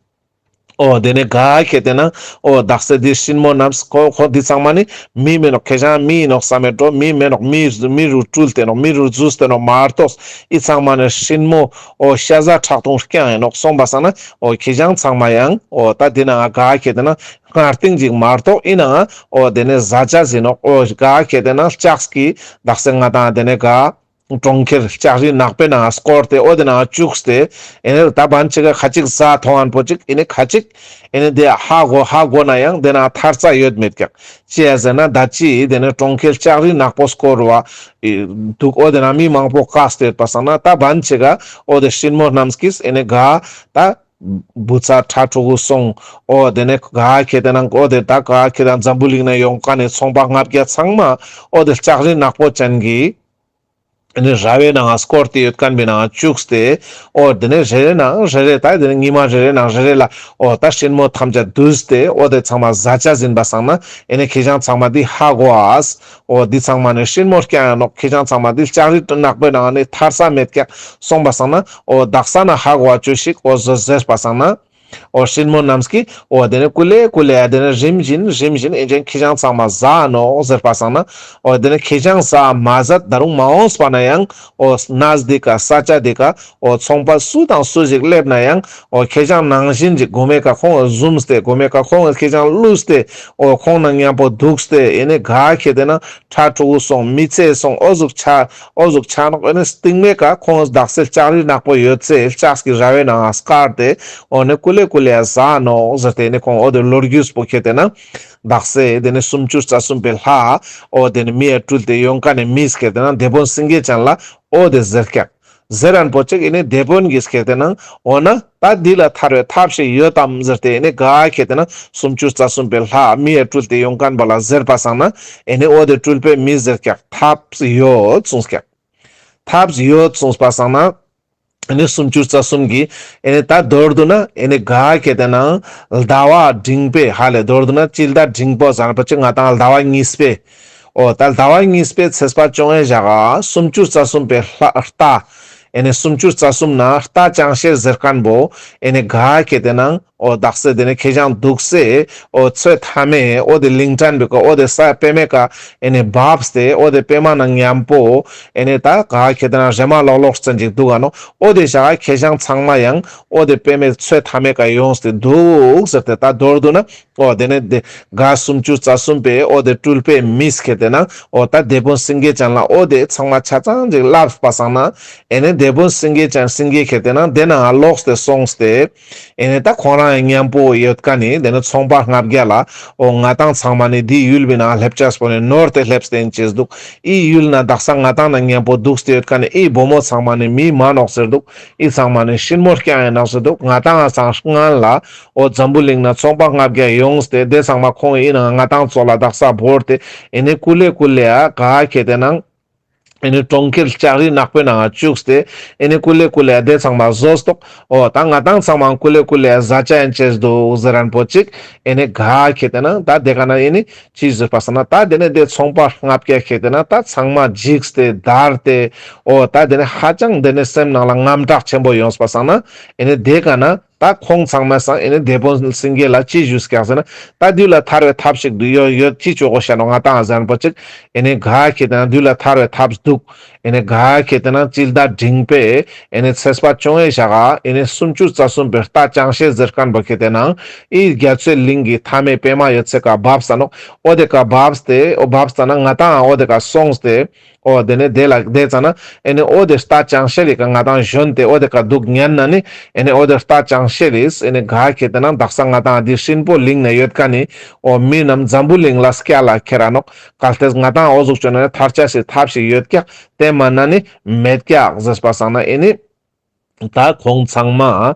འོ་དེ་ནས་ག་ཁེ་ཏེ་ན་འོ་དག་ས་འདི་སྲིན་མོ་རྣམས་ཁོ་ཁོ་འདི་ཚང་མ་ནི་མི་མེན་ནོག་ཁྱེ་ཞང་མི་ཨིན་ནོག་བསམ་མེད་འགྲོ། མི་མེན་ནོག་མི་མི་རུ་སྤྲུལ་ཏེ་ནོག་མི་རུ་འཛུལ་ཏེ་ནོག་མ་གཏོགས་ཨི་ཚང་མ་ནི་སྲིན་མོ་འོ་ཤ་ཟ་ཁྲག་འཐུང་རྐྱང་ཨིན་ནོག་སོང་པ་སང་ན་འོ་ཁྱེ་ཞང་ཚང་མ་ཡང་འོ་ད་འདི་ན་ག་ཁེ་ཏེ་ན་སྔར་སྟིང་ཅིག་མ་གཏོགས་ཨི་ནང་འོ་དེ་ནས་ཟ་ཆ་ཟིན་ནོག་འོ་ག་ཁེ་ཏེ་ན་ལྕགས་ཀྱི་དག་ས་ང་དང་དེ་ནས་ག་གྲོང་ཁྱེར་ལྕགས་རི་ནག་པོའི་ནང་སྐོར་ཏེ་འོ་དེ་ནང་བཅུག་སྟེ་ཨེ་ནི་ད་བན་ཅིག་ག་ཁ་ཅིག་ཟ་ཐོང་ཁན་པོ་ཅིག་ཨེ་ནི་ཁ་ཅིག་ཨེ་ནི་དེ་ཧ་གོ་ཧ་གོ་ན་ཡང་དེ་ནང་ཐར་ས་ཡོད་མེད་ཀྱག་ཅི་ཡ་ཟེར་ན་ད་ཅི་དེ་ནས་གྲོང་ཁྱེར་ལྕགས་རི་ནག་པོ་སྐོར་བ་འདུག་འོ་དེ་ནང་མི་མང་པོ་བཀག་སྟེ་ཡོད་པ་སང་ན་ད་བན་ཅིག་ག་འོ་དེ་སྲིན་མོ་རྣམས་ཀྱིས་ཨེ་ནི་ག་ད་བུ་ཚ་ཕྲུ་གུ་སོང་། འོ་དེ་ནས་ག་ཁེ་ཏེ་ན་འོ་དེ་ད་ག་ཁེ་ཏེ་ན་འཛམ་བུ་གླིང་ན་ཡོང་ཁན་ནི་ཚོང་པ་ལྔ་བརྒྱ་ཚང་མ་འོ་དེ་ལྕགས་རི་ནག་པོ་ཅན་གྱི་ ཨེ་ནི་ར་བའི་ནང་ང་སྐོར་ཏེ་ཡོད་ཁན་བོའི་ནང་ང་བཅུག་སྟེ། འོ་དེ་ནེ་རེ་རེ་ནང་རེ་རེ་ད་དེ་ནེ་ཉི་མ་རེ་རེ་ནང་རེ་རེ་ལ་འོ་ད་ཤིན་མོ་ཐམས་ཅད་བསྡུས་ཏེ་འོ་དེ་ཚང་མ་ཟ་ཆ་ཟིན་པ་སང་ན་ཨེ་ནི་ཁེ་ཞང་ཚང་མ་འདི་ཧ་གོ་ཨ། འོ་འདི་ཚང་མ་ནི་ཤིན་མོ་རྐྱང་ཡིན་ནོག། ཁེ་ཞང་ཚང་མ་འདི་ལྕགས་རི་ནག་པོའི་ནང་ནེ་ཐར་ས་མེད་ཀྱག་སོང་པ་སང་ན་འོ་དག་ས་ན་ཧ་གོ་ཨ་ཅོ་ཞིག་འོ་ཟོ་ཟེར་པ་སང་ན། འོ་ཤིན་མོ་རྣམས་ཀྱིས་འོ་དེ་ནེ་ཀུ་ལེ་ཀུ་ལེ་ཡ་དེ་ནེ་རིམ་བཞིན་རིམ་བཞིན་ཨེ་ཅན་ཁེ་ཞང་ཚང་མ་ཟ་ནོག་ཟེར་པ་སང་ན། འོ་དེ་ནེ་ཁེ་ཞང་ཟ་མ་ཟད་ད་རུང་མ་འོངས་པ་ན་ཡང་འོ་གནས་འདི་ཀ་ས་ཆ་འདི་ཀ་འོ་ཚོང་པ་སུ་དང་སུ་ཞིག་སླེབས་ན་ཡང་འོ་ཁེ་ཞང་ནང་བཞིན་ཅིག་གོ་མེ་ཀ་ཁོང་བཟུམས་ཏེ་གོ་མེ་ཀ་ཁོང་ཁེ་ཞང་བླུས་ཏེ་འོ་ཁོང་ནང་མཉམ་པོ་འདུག་སྟེ་ཨེ་ནི་ག་ཁེ་དེ་ན་ཁྲ་ཕྲུ་གུ་སོང་མི་ཚེ་སོང་འོ་ཟུག་ཆ་འོ་ཟུག་ཆ་ནོག། ཨེ་ནི་སྟིང་མའི་ཀ་ཁོང་དག་ས་ལྕགས་རི་ནག་པོ་ཡོད་ཚེ་ལྕགས་ཀྱི་ར་བའི་ནང་ང་སྐར་ཏེ་འོ་ནི་ཀུ་ལེ་ཀུ་ལེ་ཡ་ཟ་ནོག་ཟེར་ཏེ་ཨེ་ནི་ཁོང་འོ་དེ་ལོ་རྒྱུས་པོ་ཁེ་དེ་ན་དག་ས་དེ་ནེ་སུམ་ཅུ་རྩ་གསུམ་པའི་ལྷ་འོ་དེ་ནེ་མི་ཡ་སྤྲུལ་ཏེ་ཡོང་ཁན་ནི་མིས་ཁེ་དེ་ན་དེད་དཔོན་སེང་གེ་ཅན་ལ་འོ་དེ་ཟེར་ཀྱག། ཟེར་རན་པོ་ཅིག་ཨེ་ནི་དེད་དཔོན་གྱིས་ཁེ་དེ་ན་འོ་ན་ད་འདི་ལ་ཐར་བའི་ཐབས་ཤིག་ཡོད་དམ་ཟེར་ཏེ་ཨེ་ནི་ག་ཁེ་དེ་ན་སུམ་ཅུ་རྩ་གསུམ་པའི་ལྷ་མི་ཡ་སྤྲུལ་ཏེ་ཡོང་ཁན་བོ་ལ་ཟེར་པ་སང་ན་ཨེ་ནི་འོ་དེ་སྤྲུལ་པའི་མིས་ཟེར་ཀྱག། ཐབས་ཡོད་གསུངས་ཀྱག། ཐབས་ཡོད་གསུངས་པ་སང་ན་ཨེ་ནི་སུམ་ཅུ་རྩ་གསུམ་གྱི་ཨེ་ནི་ད་མདོར་བསྡུ་ན་ཨེ་ནི་ག་ཁེ་དེ་ན་ཟླ་བ་འབྲིང་པོའི་ཧ་ལས་མདོར་བསྡུ་ན་སྤྱི་ཟླ་འབྲིང་པོ་ཟེར་ན་པ་ཅིག་ང་དང་ཟླ་བ་གཉིས་པའི་འོ་ད་ཟླ་བ་གཉིས་པའི་ཚེས་པ་བཅོ་ལྔའི་ཞག་ག་སུམ་ཅུ་རྩ་གསུམ་པའི་ལྷ་རྟ་ཨེ་ནི་སུམ་ཅུ་རྩ་གསུམ་ན་རྟ་ཅང་ཤེས་ཟེར་ཁན་བོ་ཨེ་ནི་ག་ཁེ་དེ་ན་འོ་དག་ས་དེ་ནེ་ཁེ་ཞང་འདུག་སེ་འོ་ཚོད་ཐ་མེ་འོ་དེ་ལིང་ཕྲན་བི་ཀ་འོ་དེ་ས་པེ་མེ་ཀ་ཨེ་ནི་བབས་ཏེ་འོ་དེ་པེ་མ་ནང་མཉམ་པོ་ཨེ་ནི་ད་ག་ཁེ་དེ་ན་རེ་མ་ལོག་ལོག་ཙན་ཅིག་འདུག་ག་ནོག། འོ་དེ་ཞག་ག་ཁེ་ཞང་ཚང་མ་ཡང་འོ་དེ་པེ་མེ་ཚོད་ཐ་མེ་ཀ་ཡོངས་ཏེ་འདུག་ཟེར་ཏེ་ད་མདོར་བསྡུ་ན་འོ་དེ་ནེ་དེ་ག་སུམ་ཅུ་རྩ་གསུམ་པའི་འོ་དེ་སྤྲུལ་པའི་མིས་ཁེ་དེ་ན་འོ་ད་དེད་དཔོན་སེང་གེ་ཅན་ལ་འོ་དེ་ཚང་མ་ཆ་ཚང་ཅིག་ལབས་པ་སང་ན་ཨེ་ནི་དེད་དཔོན་སེང་གེ་ཅན་སེང་གེ་ཁེ་དེ་ན་དེ་ནང་ལོགས་ཏེ་སོང་སྟེ། ཨེ་ནི་ད་ཁོང་རང་མཉམ་པོ་ཡོད་ཁན་ནི་དེ་ནེ་ཚོང་པ་ལྔ་བརྒྱ་ལ་འོ་ང་དང་ཚང་མ་ནི་འདི་ཡུལ་བི་ནང་སླེབས་ཅེས་པོ་ནི་ནོར་ཏེ་སླེབས་ཏེ་ཨིན་ཅེས་འདུག། འི་ཡུལ་ན་དག་ས་ང་དང་ནང་མཉམ་པོ་འདུག་སྟེ་ཡོད་ཁན་ནི་འི་བུ་མོ་ཚང་མ་ནི་མི་མན་ནོག་ཟེར་འདུག། འི་ཚང་མ་ནི་ཤིན་མོ་རྐྱང་ཡིན་ནོག་ཟེར་འདུག། ང་དང་ང་ཚང་སྔན་ལ་འོ་འཛམ་བུ་གླིང་ན་ཚོང་པ་ལྔ་བརྒྱ་ཡོངས་ཏེ་དེ་ཚང་མ་ཁོང་ཨིན་ན་ང་དང་ཚོ་ལ་དག་ས་བོར་ཏེ་ཨེ་ནི་ཀུ་ལེ་ཀུ་ལེ་ཡ་ག་ཁེ་དེ་ན་ཨེ་ནི་གྲོང་ཁྱེར་ལྕགས་རི་ནག་པོའི་ནང་ང་བཅུག་སྟེ་ཨེ་ནི་ཀུ་ལེ་ཀུ་ལེ་དེ་ཚང་མ་ཟོས་ཏོག། འོ་ད་ང་དང་ཚང་མ་ཀུ་ལེ་ཀུ་ལེ་ཟ་ཆ་ཡིན་ཅེས་འདུག་ཟེར་རན་པོ་ཅིག། ཨེ་ནི་ག་ཁེ་དེ་ན་ད་དེ་ཀ་ན་ཨེ་ནི་ཅི་ཟེར་པ་སང་ན་ད་དེ་ནེ་དེ་ཚོང་པ་ལྔ་བརྒྱ་ཁེ་དེ་ན་ད་ཚང་མ་འཇིགས་ཏེ་འདར་ཏེ་འོ་ད་དེ་ནེ་ཧ་ཅང་དེ་ནེ་སེམས་ནང་ལ་དངངས་སྐྲག་ཆེན་པོ་ཡོངས་པ་སང་ན་ཨེ་ནི་དེ་ཀ་ན་ད་ཁོང་ཚང་མའི་སང་ཨེ་ནི་དེད་དཔོན་སེང་གེ་ལ་ཅི་ཞུས་ཀྱག་ཟེར་ན། ད་འདི་ལ་ཐར་བའི་ཐབས་ཤིག་འདུག་ཡོད་ཡོད་ཅི་ཅོ་གོས་ཤ་ནོག་ང་དང་ཟེར་རན་པོ་ཅིག། ཨེ་ནི་ག་ཁེ་དེ་ན་འདི་ལ་ཐར་བའི་ཐབས་འདུག། ཨེ་ནི་ག་ཁེ་དེ་ན་སྤྱི་ཟླ་འབྲིང་པོའི་ཨེ་ནི་ཚེས་པ་བཅོ་ལྔའི་ཞག་ག་ཨེ་ནི་སུམ་ཅུ་རྩ་གསུམ་པའི་རྟ་ཅང་ཤེས་ཟེར་ཁན་བོ་ཁེ་དེ་ན་འི་རྒྱ་མཚོའི་གླིང་གི་མཐའ་མའི་པེ་མ་ཡོད་ཚད་ཀ་བབས་ས་ནོག། འོ་དེ་ཀ་བབས་ཏེ་འོ་བབས་ས་ན་ང་དང་འོ་དེ་ཀ་སོང་སྟེ། འོ་དེ་ནེ་དེ་ལ་དེ་ཙ་ན་ཨེ་ནི་འོ་དེ་རྟ་ཅང་ཤེས་ལི་ཀ་ང་དང་ཞོན་ཏེ་འོ་དེ་ཀ་འདུག་ཉན་ན་ནི་ཨེ་ནི་འོ་དེ་རྟ་ཅང་ཤེས་ལིས་ཨེ་ནི་ག་ཁེ་དེ་ན་དག་ས་ང་དང་འདི་སྲིན་པོ་གླིང་ན་ཡོད་ཁན་ནི་འོ་མི་རྣམས་འཛམ་བུ་གླིང་ལ་སྐྱལ་ལ་ཁྱེར་ར་ནོག། གལ་ཏེ་ང་དང་འོ་ཟུག་ཅོ་ན་ནི་ཐར་ཆ་ཞིག་ཐབས་ཤིག་ཡོད་ཀྱག། དེ་མན་ན་ནི་མེད་ཀྱག་ཟེར་པ་སང་ན་ཨེ་ནི། ད་ཁོང་ཚང་མ་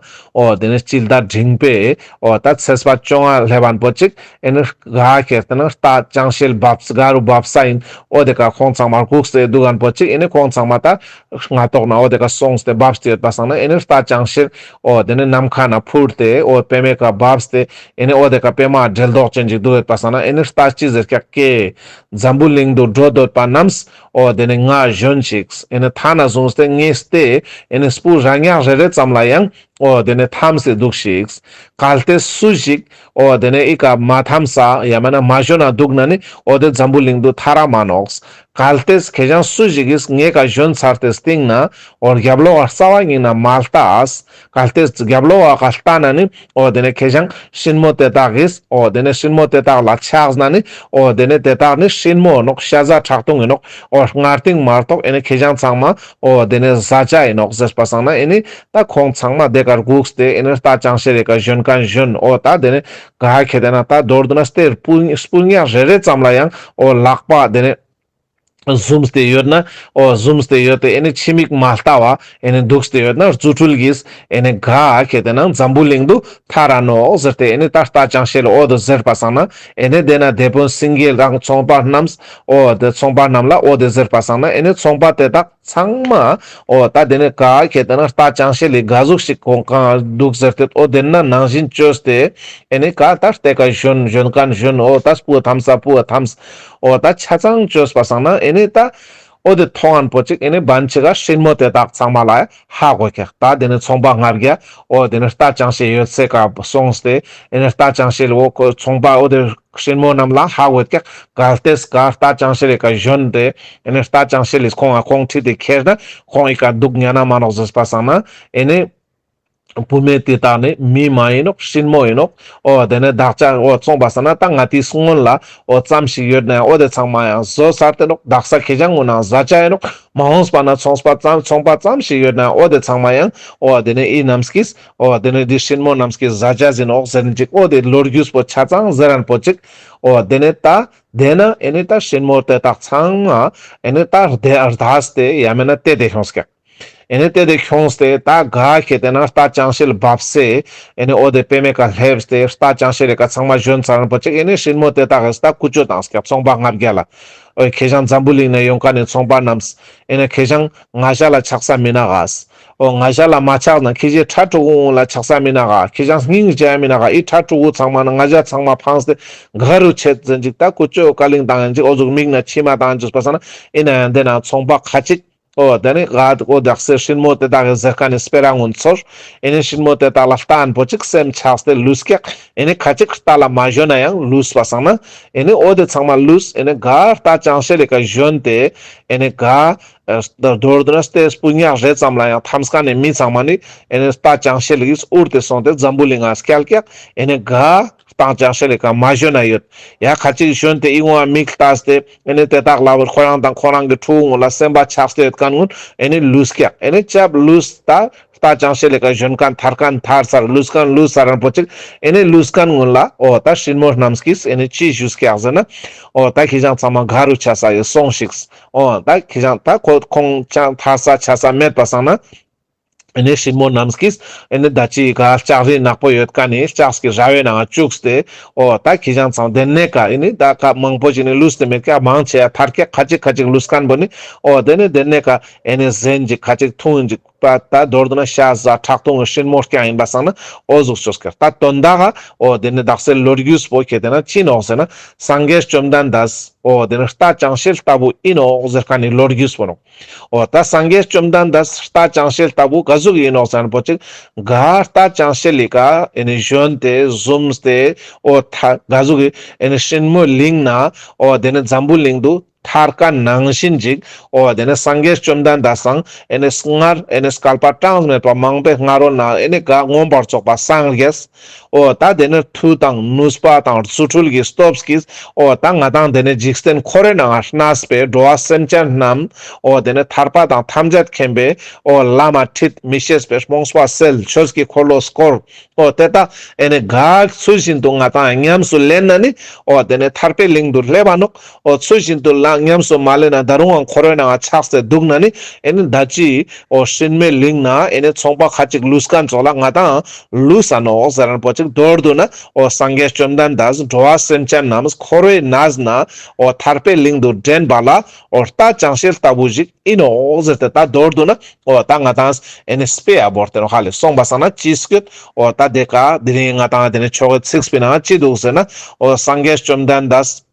འོ་དེ་ནེ་སྤྱི་ཟླ་འབྲིང་པོའི་འོ་ད་ཚེས་པ་བཅོ་ལྔ་སླེབས་པ་པོ་ཅིག་ཨེ་ནི་ག་ཁེ་དེ་ན་རྟ་ཅང་ཤེས་བབས་ག་རུ་བབས་ས་ཡིན། འོ་དེ་ཀ་ཁོང་ཚང་མ་སྒུགས་ཏེ་འདུག་ཁན་པོ་ཅིག་ཨེ་ནི་ཁོང་ཚང་མ་ད་སྔ་ཐོག་ན་འོ་དེ་ཀ་སོང་སྟེ་བབས་ཏེ་ཡོད་པ་སང་ན་ཨེ་ནི་རྟ་ཅང་ཤེས་འོ་དེ་ནེ་ནམ་མཁའ་ན་འཕུར་ཏེ་འོ་པེ་མེ་ཀ་བབས་ཏེ་ཨེ་ནི་འོ་དེ་ཀ་པེ་མ་འགྲེལ་ལྡོག་ཅན་ཅིག་འདུག་ཡོད་པ་སང་ན་ཨེ་ནི་རྟ་ཅི་ཟེར་ཀྱག་ཀེ། འཛམ་བུ་གླིང་དུ་འགྲོ་འདོད་པ་རྣམས། འོ་དེ་ནེ་ང་ཞོན་ཅིག། ཨེ་ནི་ཐ་ན་བཟུང་སྟེ་ངས་ཏེ་ཨེ་ནི་སྤུ་ར་ཉག་རེ་རེ་ཙམ་ལ་ཡང་འོ་དེ་ནེ་ཐམས་ཏེ་འདུག་ཤིག། གལ་ཏེ་སུ་ཞིག་འོ་དེ་ནེ་ཨི་ཀ་མ་ཐམས་ས་ཡང་མེན་ན་མ་ཞོན་ན་འདུག་ན་ནི་འོ་དེ་འཛམ་བུ་གླིང་དུ་ཐར་ར་མ་ནོག། གལ་ཏེ་ཁེ་ཞང་སུ་ཞིག་གིས་ངའི་ཀ་ཞོན་ཚར་ཏེ་སྟིང་ན་འོ་རྒྱབ་ལོག་ག་རྩ་བ་ཉིད་ན་མ་ལྟས། གལ་ཏེ་རྒྱབ་ལོག་ག་ལྟ་ན་ནི་འོ་དེ་ནེ་ཁེ་ཞང་སྲིན་མོ་དེ་དག་གིས་འོ་དེ་ནེ་སྲིན་མོ་དེ་དག་ལ་ཆགས་ན་ནི་འོ་དེ་ནེ་དེ་དག་ནི་སྲིན་མོ་ནོག། ཤ་ཟ་ཁྲག་འཐུང་ངི་ནོག། འོ་སྔར་ཐིང་མར་ཐོག་ཨེ་ནི་ཁེ་ཞང་ཚང་མ་འོ་དེ་ནེ་ཟ་ཆ་ཡིན་ནོག་ཟེར་པ་སང་ན་ཨེ་ནི་ད་ཁོང་ཚང་མ་དེ་ཀ་སྒུགས་ཏེ་ཨེ་ནི་རྟ་ཅང་ཤེས་རེ་ཀ་ཞོན་ཁན་ཞོན། འོ་ད་དེ་ནེ་ག་ཁེ་དེ་ན་ད་མདོར་བསྡུ་ན་སྟེ་སྤུ་སྤུ་ཉག་རེ་རེ་ཙམ་ལ་ཡང་འོ་ལག་པ་དེ་ནེ་ ཟུམས་ཏེ་ཡོད་ན་འོ་ཟུམས་ཏེ་ཡོད་དེ་ཨེ་ནི་ཕྱི་མིག་མ་ལྟ་བ་ཨེ་ནི་འདུགས་ཏེ་ཡོད་ན་རྫུ་འཕྲུལ་གྱིས་ཨེ་ནི་ག་ཁེ་ཏེ་ན་འཛམ་བུ་གླིང་དུ་ཐར་ར་ནོག་ཟེར་ཏེ་ཨེ་ནི་ད་རྟ་ཅང་ཤེས་ལ་འོ་དེ་ཟེར་པ་སང་ན་ཨེ་ནི་དེ་ན་དེད་དཔོན་སེང་གེ་དང་ཚོང་པ་རྣམས་འོ་དེ་ཚོང་པ་རྣམས་ལ་འོ་དེ་ཟེར་པ་སང་ན་ཨེ་ནི་ཚོང་པ་དེ་དག་ཚང་མ་འོ་ད་དེ་ནི་ག་ཁེ་ཏེ་ན་རྟ་ཅང་ཤེས་ལི་ག་ཟུག་ཞིག་གོང་གང་འདུག་ཟེར་ཏེ་འོ་དེ་ན་ནང་བཞིན་བཅོས་ཏེ་ཨེ་ནི་ག་ད་རྟའི་ཀ་ཞོན་ཞོན་མཁན་ཞོན་འོ་ད་སྤུ་ཐམས་ས་སྤུ་ཐམས་འོ་ད་ཆ་ཚང་བཅོས་པ་སང་ན་ཨེ་ནི་ད་འོ་དེ་མཐོང་ངན་པོ་ཅིག་ཨེ་ནི་བན་ཆི་ག་ཧྲིན་མོ་དེ་དག་ཚང་མ་ལ་ཧ་གོ་ཁེག་ད་དེ་ནི་ཚོང་པ་ལྔ་བརྒྱ་འོ་དེ་ནི་རྟ་ཅང་ཤེས་ཡོད་སའི་ཀ་སོང་སྟེ་ཨེ་ནི་རྟ་ཅང་ཤེས་ལི་འོ་ཁོ་ཚོང་པ་འོ་དེ་ཧྲིན་མོ་རྣམས་ལ་ཧ་གོ་ཁེག་གལ་ཏེ་ག་རྟ་ཅང་ཤེས་ལི་ཀ་ཞོན་ཏེ་ཨེ་ནི་རྟ་ཅང་ཤེས་ལི་ཁོང་ང་ཁོང་ཁྲིད་དེ་ཁྱེར་ན་ཁོང་ཨི་ཀ་འདུག་ཉན་ན་མ་ནོག་ཟེར་པ་སང་ན་ཨེ་ནི་བུད་མེད་དེ་དག་ནི་མི་མ་ཡིན་ནོག་ཧྲིན་མོ་ཡིན་ནོག་འོ་དེ་ནི་བདག་ཅག་འོ་སོང་པ་སང་ན་ད་ང་དེའི་སྔོན་ལ་འོ་ཙམ་ཞིག་ཡོད་ན་ཡང་འོ་དེ་ཚང་མ་ཡང་བཟོ་ཚར་ཏེ་ནོག་བདག་ས་ཁེ་ཅང་ངུ་ན་བཟའ་བཅའ་ཡིན་ནོག་མ་འོངས་པ་ན་ཚོང་པ་ཙམ་ཚོང་པ་ཙམ་ཞིག་ཡོད་ན་ཡང་འོ་དེ་ཚང་མ་ཡང་འོ་དེ་ནི་ཨི་རྣམས་ཀྱིས་འོ་དེ་ནི་འདི་ཧྲིན་མོ་རྣམས་ཀྱིས་བཟའ་བཅའ་ཡིན་ནོག་ཟེར་ནི་ཅིག་འོ་དེ་ལོ་རྒྱུས་པོ་ཆ་ཚང་ཟེར་རན་པོ་ཅིག་འོ་དེ་ནི་ད་དེ་ན་ཨེ་ནི་ད་ཧྲིན་མོ་དེ་དག་ཚང་མ་ཨེ་ནི་ད་རྡེ་རྡས་ཏེ་ཡང་མེད་ན་དེ་དེ་ཁྱོངས་ཀྱག་ཨེ་ནི་དེ་དེ་ཁྱོངས་ཏེ་ད་ག་ཁེ་ཏེ་ན་རྟ་ཅང་ཤེས་ལ་བབས་སེ་ཨེ་ནི་འོ་དེ་པེ་མེ་ཀ་སླེབས་ཏེ་རྟ་ཅང་ཤེས་ལི་ཀ་ཚང་མ་ཞོན་ཚར་རན་པོ་ཅིག་ཨེ་ནི་ཧྲིན་མོ་དེ་དག་གིས་ད་ཀུ་ཅོ་བཏང་ཀྱག་ཚོང་པ་ལྔ་བརྒྱ་ལ། འོ་ཁྱེ་ཞང་འཛམ་བུ་གླིང་ནས་ཡོང་མཁན་ནི་ཚོང་པ་རྣམས་ཨེ་ནི་ཁྱེ་ཞང་ང་ཞ་ལ་ཆགས་ས་མི་ན་ག་འོ་ང་ཞ་ལ་མ་ཆགས་ན་ཁྱེ་ཞེ་ཁྲ་ཕྲུ་གུ་ལ་ཆགས་ས་མི་ན་ག་ཁྱེ་ཞང་སྙིང་རྗེ་ཡ་མི་ན་ག་ཨི་ཁྲ་ཕྲུ་གུ་ཚང་མ་ན་ང་ཞ་ཚང་མ་ཕངས་ཏེ་ག་རུ་ཆེད་ཟེར་ཅིག་ད་ཀུ་ཅོ་ཀ་ལིང་བཏང་ཡིན་ཅིག་འོ་ཟུག་མིག་ན་མཆི་མ་བཏང་ཅིག་པ་སང་ན་ཨེ་ན་ཡང་དེ་ན་ཚོང་པ་ཁ་ཅིག་འོ་དེ་ནི་ག་འོ་དག་སེ་ཧྲིན་མོ་དེ་དག་གི་ཟེར་མཁན་ནི་སྤེ་ར་ངུན་ཚོར། ཨེ་ནི་ཧྲིན་མོ་དེ་དག་ལ་ལྟ་ཡིན་པོ་ཅིག་སེམས་ཆགས་ཏེ་ལུས་ཀྱག་ཨེ་ནི་ཁ་ཅིག་རྟ་ལ་མ་ཞོན་ན་ཡང་ལུས་པ་སང་ན་ཨེ་ནི་འོ་དེ་ཚང་མ་ལུས་ཨེ་ནི་ག་རྟ་ཅང་ཤེས་ལི་ཀ་ཞོན་ཏེ་ཨེ་ནི་ག་མདོར་བསྡུ་ན་སྟེ་སྤུ་ཉག་རེ་ཙམ་ལ་ཡང་ཐམས་ཀ་ནི་མི་ཚང་མ་ནི་ཨེ་ནི་རྟ་ཅང་ཤེས་ལི་ཡིས་འུར་ཏེ་སོང་སྟེ་འཛམ་བུ་གླིང་ང་སྐྱལ་ཀྱག་ཨེ་ནི་ག་རྟ་ཅང་ཤེས་ལི་ཀ་མ་ཞོན་ན་ཡོད། ཡ་ཁ་ཅིག་ཞོན་ཏེ་ཨི་ངོ་མིག་ལྟས་ཏེ་ཨེ་ནི་དེ་དག་ལ་བར་ཁོ་རང་དང་ཁོ་རང་གི་ཕྲུ་གུ་ངོ་ལ་སེམས་པ་ཆགས་ཏེ་ཡོད་མཁན་ངོ་ཨེ་ནི་ལུས་ཀྱག་ཨེ་ནི་ཅབ་ལུས་ད་རྟ་ཅང་ཤེས་ལི་ཀ་ཞོན་མཁན་ཐར་མཁན་ཐར་ཚར་ལུས་མཁན་ལུས་ཚར་རན་པོ་ཅིག་ཨེ་ནི་ལུས་མཁན་ངོ་ལ་འོ་ད་ཧྲིན་མོ་རྣམས་ཀྱིས་ཨེ་ནི་ཅི་ཞུས་ཀྱག་ཟེར་ན་འོ་ད་ཁྱེ་ཞང་ཚང་མ་ག་རུ་ཆ་ས་ཡོད་སོང་ཞིག་འོ་ད་ཁྱེ་ཞང་ད་ཁོ་ཁོང་ཅང་ཐར་ས་ཆ་ས་མེད་པ་སང་ན། ཨེ་ནི་ཧྲིན་མོ་རྣམས་ཀྱིས་ཨེ་ནི་ད་ཅི་ག་ལྕགས་རི་ནག་པོ་ཡོད་མཁན་ནི་ལྕགས་ཀྱི་ར་བའི་ནང་བཅུག་སྟེ་འོ་ད་ཁྱེ་ཞང་ཚང་དེ་ནས་ཀ་ཨེ་ནི་ད་ཀ་མང་པོ་ཞིག་ནི་ལུས་ཏེ་མེད་ཀ་མང་ཆེ་ཡ་ཐར་ཀ་ཁ་ཅིག་ཁ་ཅིག་ལུས་མཁན་པོ་ནི་འོ་དེ་ནི་དེ་ནས་ཀ་ཨེ་ནི་ཟན་ཅིག་ཁ་ཅིག་འཐུང་ཅིག་པ་ད་མདོར་བསྡུ་ན་ཤ་ཟ་ཁྲག་འཐུང་གི་ཧྲིན་མོ་རྐྱང་ཡིན་པ་སང་ན་འོ་ཟུག་ཆོས་ཀ་ད་དོན་དག་ག་འོ་དེ་ནི་དག་སེ་ལོ་རྒྱུས་པོ་ཁྱེ་ཏེ་ན་ཅི་ནོག་ཟེར་ན་སངས་རྒྱས་བཅོམ་ལྡན་འདས་འོ་དེ་ནི་རྟ་ཅང་ཤེས་ལྟ་བུ་ཡིན་ནོག་ཟེར་མཁན་ནི་ལོ་རྒྱུས་པོ་ནོག་འོ་ད་སངས་རྒྱས་བཅོམ་ལྡན་འདས་རྟ་ཅང་ཤེས་ལྟ་བུ་ག་ཟུག་ཡིན་ནོག་ཟེར་ན་པོ་ཅིག་ག་རྟ་ཅང་ཤེས་ལི་ཀ་ཨེ་ནི་ཞོན་ཏེ་ཟུམས་ཏེ་འོ་ད་ག་ཟུག་གི་ཨེ་ནི་ཧྲིན་མོ་གླིང་ན་འོ་དེ་ནི་འཛམ་བུ་གླིང་དུ་ཐར་མཁན་ནང་བཞིན་ཅིག་འོ་དེ་ནི་སངས་རྒྱས་བཅོམ་ལྡན་འདས་སང་ཨེ་ནི་སྔར་ཨེ་ནི་བསྐལ་པ་གྲངས་མེད་པ་མང་པོའི་སྔ་རོལ་ན་ཨེ་ནི་ག་མངོན་པར་རྫོགས་པ་སངས་རྒྱས། འོ་ད་དེ་ནི་མཐུ་དང་ནུས་པ་དང་རྫུ་འཕྲུལ་གྱི་སྟོབས་ཀྱིས་འོ་ད་ང་དང་དེ་ནི་འཇིག་རྟེན་འཁོར་བའི་ནང་ང་གནས་པའི་འགྲོ་བ་སེམས་ཅན་རྣམས་འོ་དེ་ནི་ཐར་པ་དང་ཐམས་ཅད་མཁྱེན་པའི་འོ་ལམ་ཁྲིད་མི་ཤེས་པའི་རྨོངས་པ་སེལ་ཆོས་ཀྱི་འཁོར་ལོ་བསྐོར། འོ་དེ་ད་ཨེ་ནི་ག་ཚུལ་བཞིན་དུ་ང་དང་ཉམས་སུ་ལེན་ན་ནི་འོ་དེ་ནི་ཐར་པའི་གླིང་དུ་སླེབས་པ་ནོག་འོ་ཚུལ་བཞིན་དུ་ལ་ཉམས་སུ་མ་ལེན་ན་ད་རུང་ཡང་འཁོར་བའི་ནང་ང་ཆགས་ཏེ་འདུག་ན་ནི་ཨེ་ནི་ད་ཅི་འོ་ཧྲིན་མོའི་གླིང་ན་ཨེ་ནི་ཚོང་པ་ཁ་ཅིག་ལུས་མཁན་ཙོགས་ལ་ང་དང་ལུས་ས་ནོག་ཟེར་རན་པོ་ཅིག་མདོར་བསྡུ་ན་འོ་སངས་རྒྱས་བཅོམ་ལྡན་འདས་འགྲོ་བ་སེམས་ཅན་རྣམས་འཁོར་བའི་ནང་ན་འོ་ཐར་པའི་གླིང་དུ་འདྲེན་པ་ལ་འོ་རྟ་ཅང་ཤེས་ལྟ་བུ་ཞིག་ཡིན་ནོག་ཟེར་ཏེ་ད་མདོར་བསྡུ་ན་འོ་ད་ང་དང་ཨེ་ནི་དཔེ་ཡ་བོར་ཏེ་ནོག་ཧ་ལེ། སོང་པ་སང་ན་ཅི་སྐྱོད་འོ་ད་དེ་ཀ་དེ་རིང་ང་དང་དེ་ནི་ཆོ་གའི་ཚིག་པའི་ནང་ཅི་འདུག་ཟེར་ན་འོ་སངས་རྒྱས་བཅོམ་ལྡན་འདས་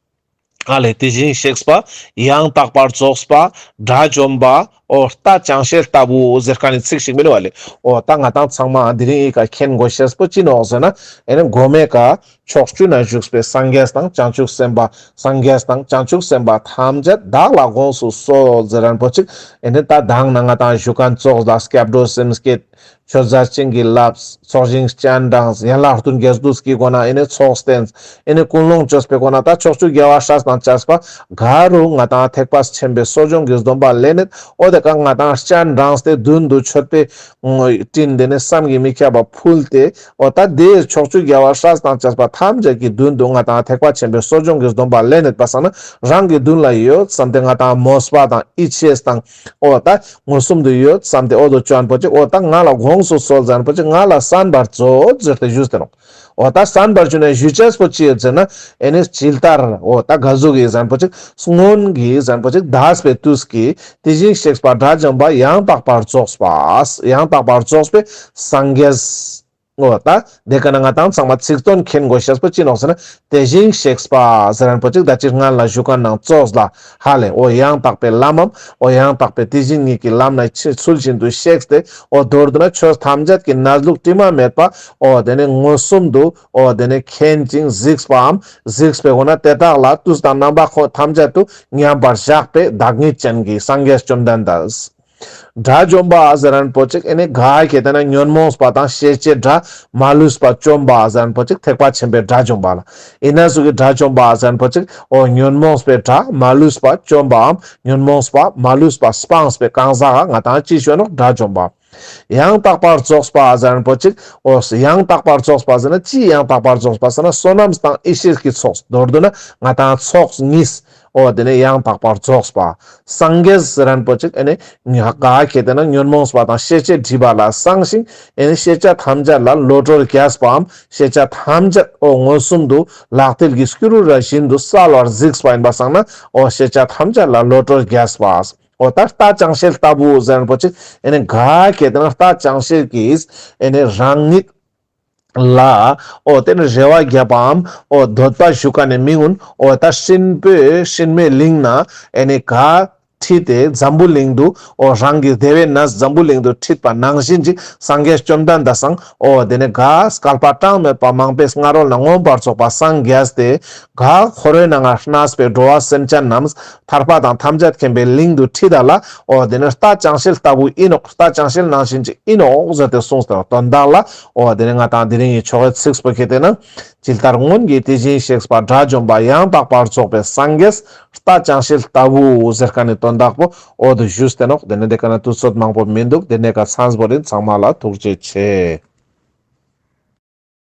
ཨ་ལེ་དེ་བཞིན་གཤེགས་པ་ཡང་དག་པར་རྫོགས་པ་དགྲ་བཅོམ་པ་འོ་རྟ་ཅང་ཤེས་ལྟ་བུ་ཟེར་མཁན་ནི་ཚིག་ཞིག་མི་འདུག་བ་ལེ། འོ་ད་ང་དང་ཚང་མ་དེ་རིང་ཨི་ཀ་མཁྱེན་དགོས་ཤེས་པོ་ཅི་ནོག་ཟེར་ན་ཨེ་ནི་མགོ་མའི་ཀ་ཕྱོགས་བཅུ་ན་བཞུགས་པའི་སངས་རྒྱས་དང་བྱང་ཆུབ་སེམས་དཔའ་སངས་རྒྱས་དང་བྱང་ཆུབ་སེམས་དཔའ་ཐམས་ཅད་བདག་ལ་དགོངས་སུ་གསོལ་ཟེར་རན་པོ་ཅིག་ཨེ་ནི་ད་མདང་ནང་ང་དང་བཞུགས་མཁན་ཙོགས་ལ་སྐྱབས་འགྲོ་སེམས་བསྐྱེད། མཆོད་མཇལ་བྱིན་གྱིས་བརླབས། ཚོགས་ཞིང་སྤྱན་དྲངས། ཡན་ལག་བདུན་བརྒྱད་བདུད་ཀྱི་སྒོ་ནས་ཨེ་ནི་ཚོགས་བསྟན། ཨེ་ནི་ཀུན་སློང་བཅོས་པའི་སྒོ་ནས་ད་ཕྱོགས་བཅུའི་རྒྱལ་བ་སྲས་དང་བཅས་པ་ག་རུ་ང་དང་ཐེག་པ་ཆེན་པོའི་གསོ་སྦྱོང་གི་སྡོམ་པ་ལེན་ནས་འོ་དེ་ ཀ་ང་དང་སྤྱན་དྲངས་ཏེ་མདུན་དུ་མཆོད་པའི་སྤྲིན་དེ་ནས་བསམ་གྱིས་མི་ཁྱབ་པ་ཕུལ་ཏེ། འོ་ད་དེ་ཕྱོགས་བཅུའི་རྒྱལ་བ་སྲས་དང་བཅས་པ་ཐམས་ཅད་ཀྱི་མདུན་དུ་ང་དང་ཐེག་པ་ཆེན་པོའི་གསོ་སྦྱོང་གི་སྡོམ་པ་ལེན་ནེད་པ་སང་ན་རང་གི་མདུན་ལ་ཡོད་བསམ་སྟེ་ང་དང་མོས་པ་དང་ཡིད་ཆེས་དང་། འོ་ད་མངོན་སུམ་དུ་ཡོད་བསམ་སྟེ་འོ་དོ་ཅོ་ཨན་པོ་ཅིག་འོ་ད་ང་ལ་དགོངས་སུ་གསོལ་ཟེར་ཨན་པོ་ཅིག་ང་ལ་གསན་པར་མཛོད་ཟེར་ཏེ་ཞུས་ཏེ་ནོག་འོ་ད་གསན་པར་ཞུ་ནས་ཞུ་ཅེས་པོ་ཅི་ཡོད་ཟེར་ན། ཨེ་ནི་ཇི་ལྟར་འོ་ད་ག་ཟུག་གི་ཟེར་ཨན་པོ་ཅིག་སྔོན་གྱི་ཟེར་ཨན་པོ་ཅིག་འདས་པའི་དུས་ཀྱི་དེ་བཞིན་གཤེགས་པ་དགྲ་བཅོམ་པ་ཡང་དག་པར་རྫོགས་པ། ཡང་དག་པར་རྫོགས་པའི་སངས་རྒྱས། འོ་ད་དེ་ཀ་ན་ང་དང་ཚང་མ་ཚིག་དོན་མཁྱེན་དགོས་ཤེས་པོ་ཅི་ནོག་ཟེར་ན། དེ་བཞིན་གཤེགས་པ་ཟེར་ཨན་པོ་ཅིག་ད་ཅི་སྔན་ལ་ཞུ་ཁན་ནང་ཙོགས་ལ་ཧ་ལེ། འོ་ཡང་དག་པའི་ལམ་མམ། འོ་ཡང་དག་པའི་དེ་བཞིན་ཉིད་ཀྱི་ལམ་ན་ཚུལ་བཞིན་དུ་གཤེགས་ཏེ། འོ་མདོར་བསྡུ་ན་ཆོས་ཐམས་ཅད་ཀྱི་གནས་ལུགས་དྲི་མ་མེད་པ། འོ་དེ་ནི་མངོན་སུམ་དུ། འོ་དེ་ནི་མཁྱེན་ཅིང་གཟིགས་པའམ། གཟིགས་པའི་སྒོ་ནས་དེ་དག་ལ་དུས་དང་རྣམ་པ་ཁོ་ཐམས་ཅད་དུ་མཉམ་པར་བཞག་པའི་བདག་ཉིད་ཅན་གྱི་སངས་རྒྱས་བཅོམ་ལྡན་འདས། དགྲ་བཅོམ་པ་ཟེར་ཨན་པོ་ཅིག་ཨེ་ནི་ག་ཁེ་ཏེ་ན་ཉོན་མོངས་པ་དང་ཤེས་བྱའི་དགྲ་མ་ལུས་པ་བཅོམ་པ་ཟེར་ཨན་པོ་ཅིག་ཐེག་པ་ཆེན་པོའི་དགྲ་བཅོམ་པ་ལ། ཨིན་ན་ཟུག་གི་དགྲ་བཅོམ་པ་ཟེར་ཨན་པོ་ཅིག་འོ་ཉོན་མོངས་པའི་དགྲ་མ་ལུས་པ་བཅོམ་པའམ། ཉོན་མོངས་པ་མ་ལུས་པ་སྤངས་པའི་གང་ཟག་ག་ང་དང་ཅི་ཞུ་ནོག་དགྲ་བཅོམ་པ། ཡང་དག་པར་རྫོགས་པ་ཟེར་ཨན་པོ་ཅིག་འོ་ཡང་དག་པར་རྫོགས་པ་ཟེར་ན་ཅི་ཡང་དག་པར་རྫོགས་པ་ཟེར་ན་བསོད་ནམས་དང་ཡེ་ཤེས་ཀྱི་ཚོགས། མདོར་བསྡུ་ན་ང་དང་ཚོགས་གཉིས། འོ་དེ་ནས་ཡང་དག་པར་རྫོགས་པ། སངས་རྒྱས་ཟེར་ཨན་པོ་ཅིག་ཨེ་ནི་ག་ཁེ་ཏེ་ན་ཉོན་མོངས་པ་དང་ཤེས་བྱའི་སྒྲིབ་པ་ལ་སངས་ཤིང་། ཨེ་ནི་ཤེས་བྱ་ཐམས་ཅད་ལ་བློ་གྲོས་རྒྱས་པའམ། ཤེས་བྱ་ཐམས་ཅད་འོ་མངོན་སུམ་དུ་ལག་མཐིལ་གྱི་སྐྱུ་རུ་ར་བཞིན་དུ་གསལ་བར་གཟིགས་པ་ཨིན་པ་སང་ན། འོ་ཤེས་བྱ་ཐམས་ཅད་ལ་བློ་གྲོས་རྒྱས་པ། འོ་ད་རྟ་ཅང་ཤེས་ལྟ་བུ་ཟེར་ཨན་པོ་ཅིག་ཨེ་ནི་ག་ཁེ་ཏེ་ན་རྟ་ཅང་ཤེས་ཀྱིས་ཨེ་ནི་རང་ཉིད་ལ་འོ་དེ་ནི་རེ་བ་བརྒྱབ་པའམ། འོ་འདོད་པ་ཞུ་ཁན་ནི་མི་གུན་འོ་ད་སྲིན་པོའི་སྲིན་མོའི་གླིང་ན་ཨེ་ནི་ག་ཁྲིད་དེ་འཛམ་བུ་གླིང་དུ། འོ་རང་གི་བདེ་བའི་གནས་འཛམ་བུ་གླིང་དུ་ཁྲིད་པ་ནང་བཞིན་ཅིག་སངས་རྒྱས་བཅོམ་ལྡན་འདས་སང་འོ་དེ་ནི་ག་བསྐལ་པ་གྲངས་མེད་པ་མང་པོའི་སྔ་རོལ་ན་མངོན་པར་རྫོགས་པ་སངས་རྒྱས་ཏེ། ག་འཁོར་བའི་ནང་ང་གནས་པའི་འགྲོ་བ་སེམས་ཅན་རྣམས་ཐར་པ་དང་ཐམས་ཅད་མཁྱེན་པའི་གླིང་དུ་ཁྲིད་ད་ལ། འོ་དེ་ནི་རྟ་ཅང་ཤེས་ལྟ་བུ་ཨིན་ནོག་རྟ་ཅང་ཤེས་ནང་བཞིན་ཅིག་ཨིན་ནོག་ཟེར་ཏེ་གསུངས་ཏེ་དོན་དག་ལ། འོ་དེ་ནི་ང་དང་དེ་རིང་གི་ཆོ་གའི་ཚིགས་པོ་ཁེ་ཏེ་ན། ཇི་ལྟར་སྔོན་གྱི་དེ་བཞིན་གཤེགས་པ་དགྲ་བཅོམ་པ་ཡང་དག་པར་རྫོགས་པའི་སངས་རྒྱས་རྟ་ཅང་ཤེས་ལྟ་བུ་ཟེར་ཁན་ནི་དོན་དག་པོ་འོ་དོ་ཞུས་ཏེ་ནོག་དེ་ནི་དེ་ཀ་ན་དུས་ཚོད་མང་པོ་མི་འདུག་དེ་ནེ་ཀ་ཚང་པོ་རིན་ཚང་མ་ལ་ཐུགས་རྗེ་ཆེ།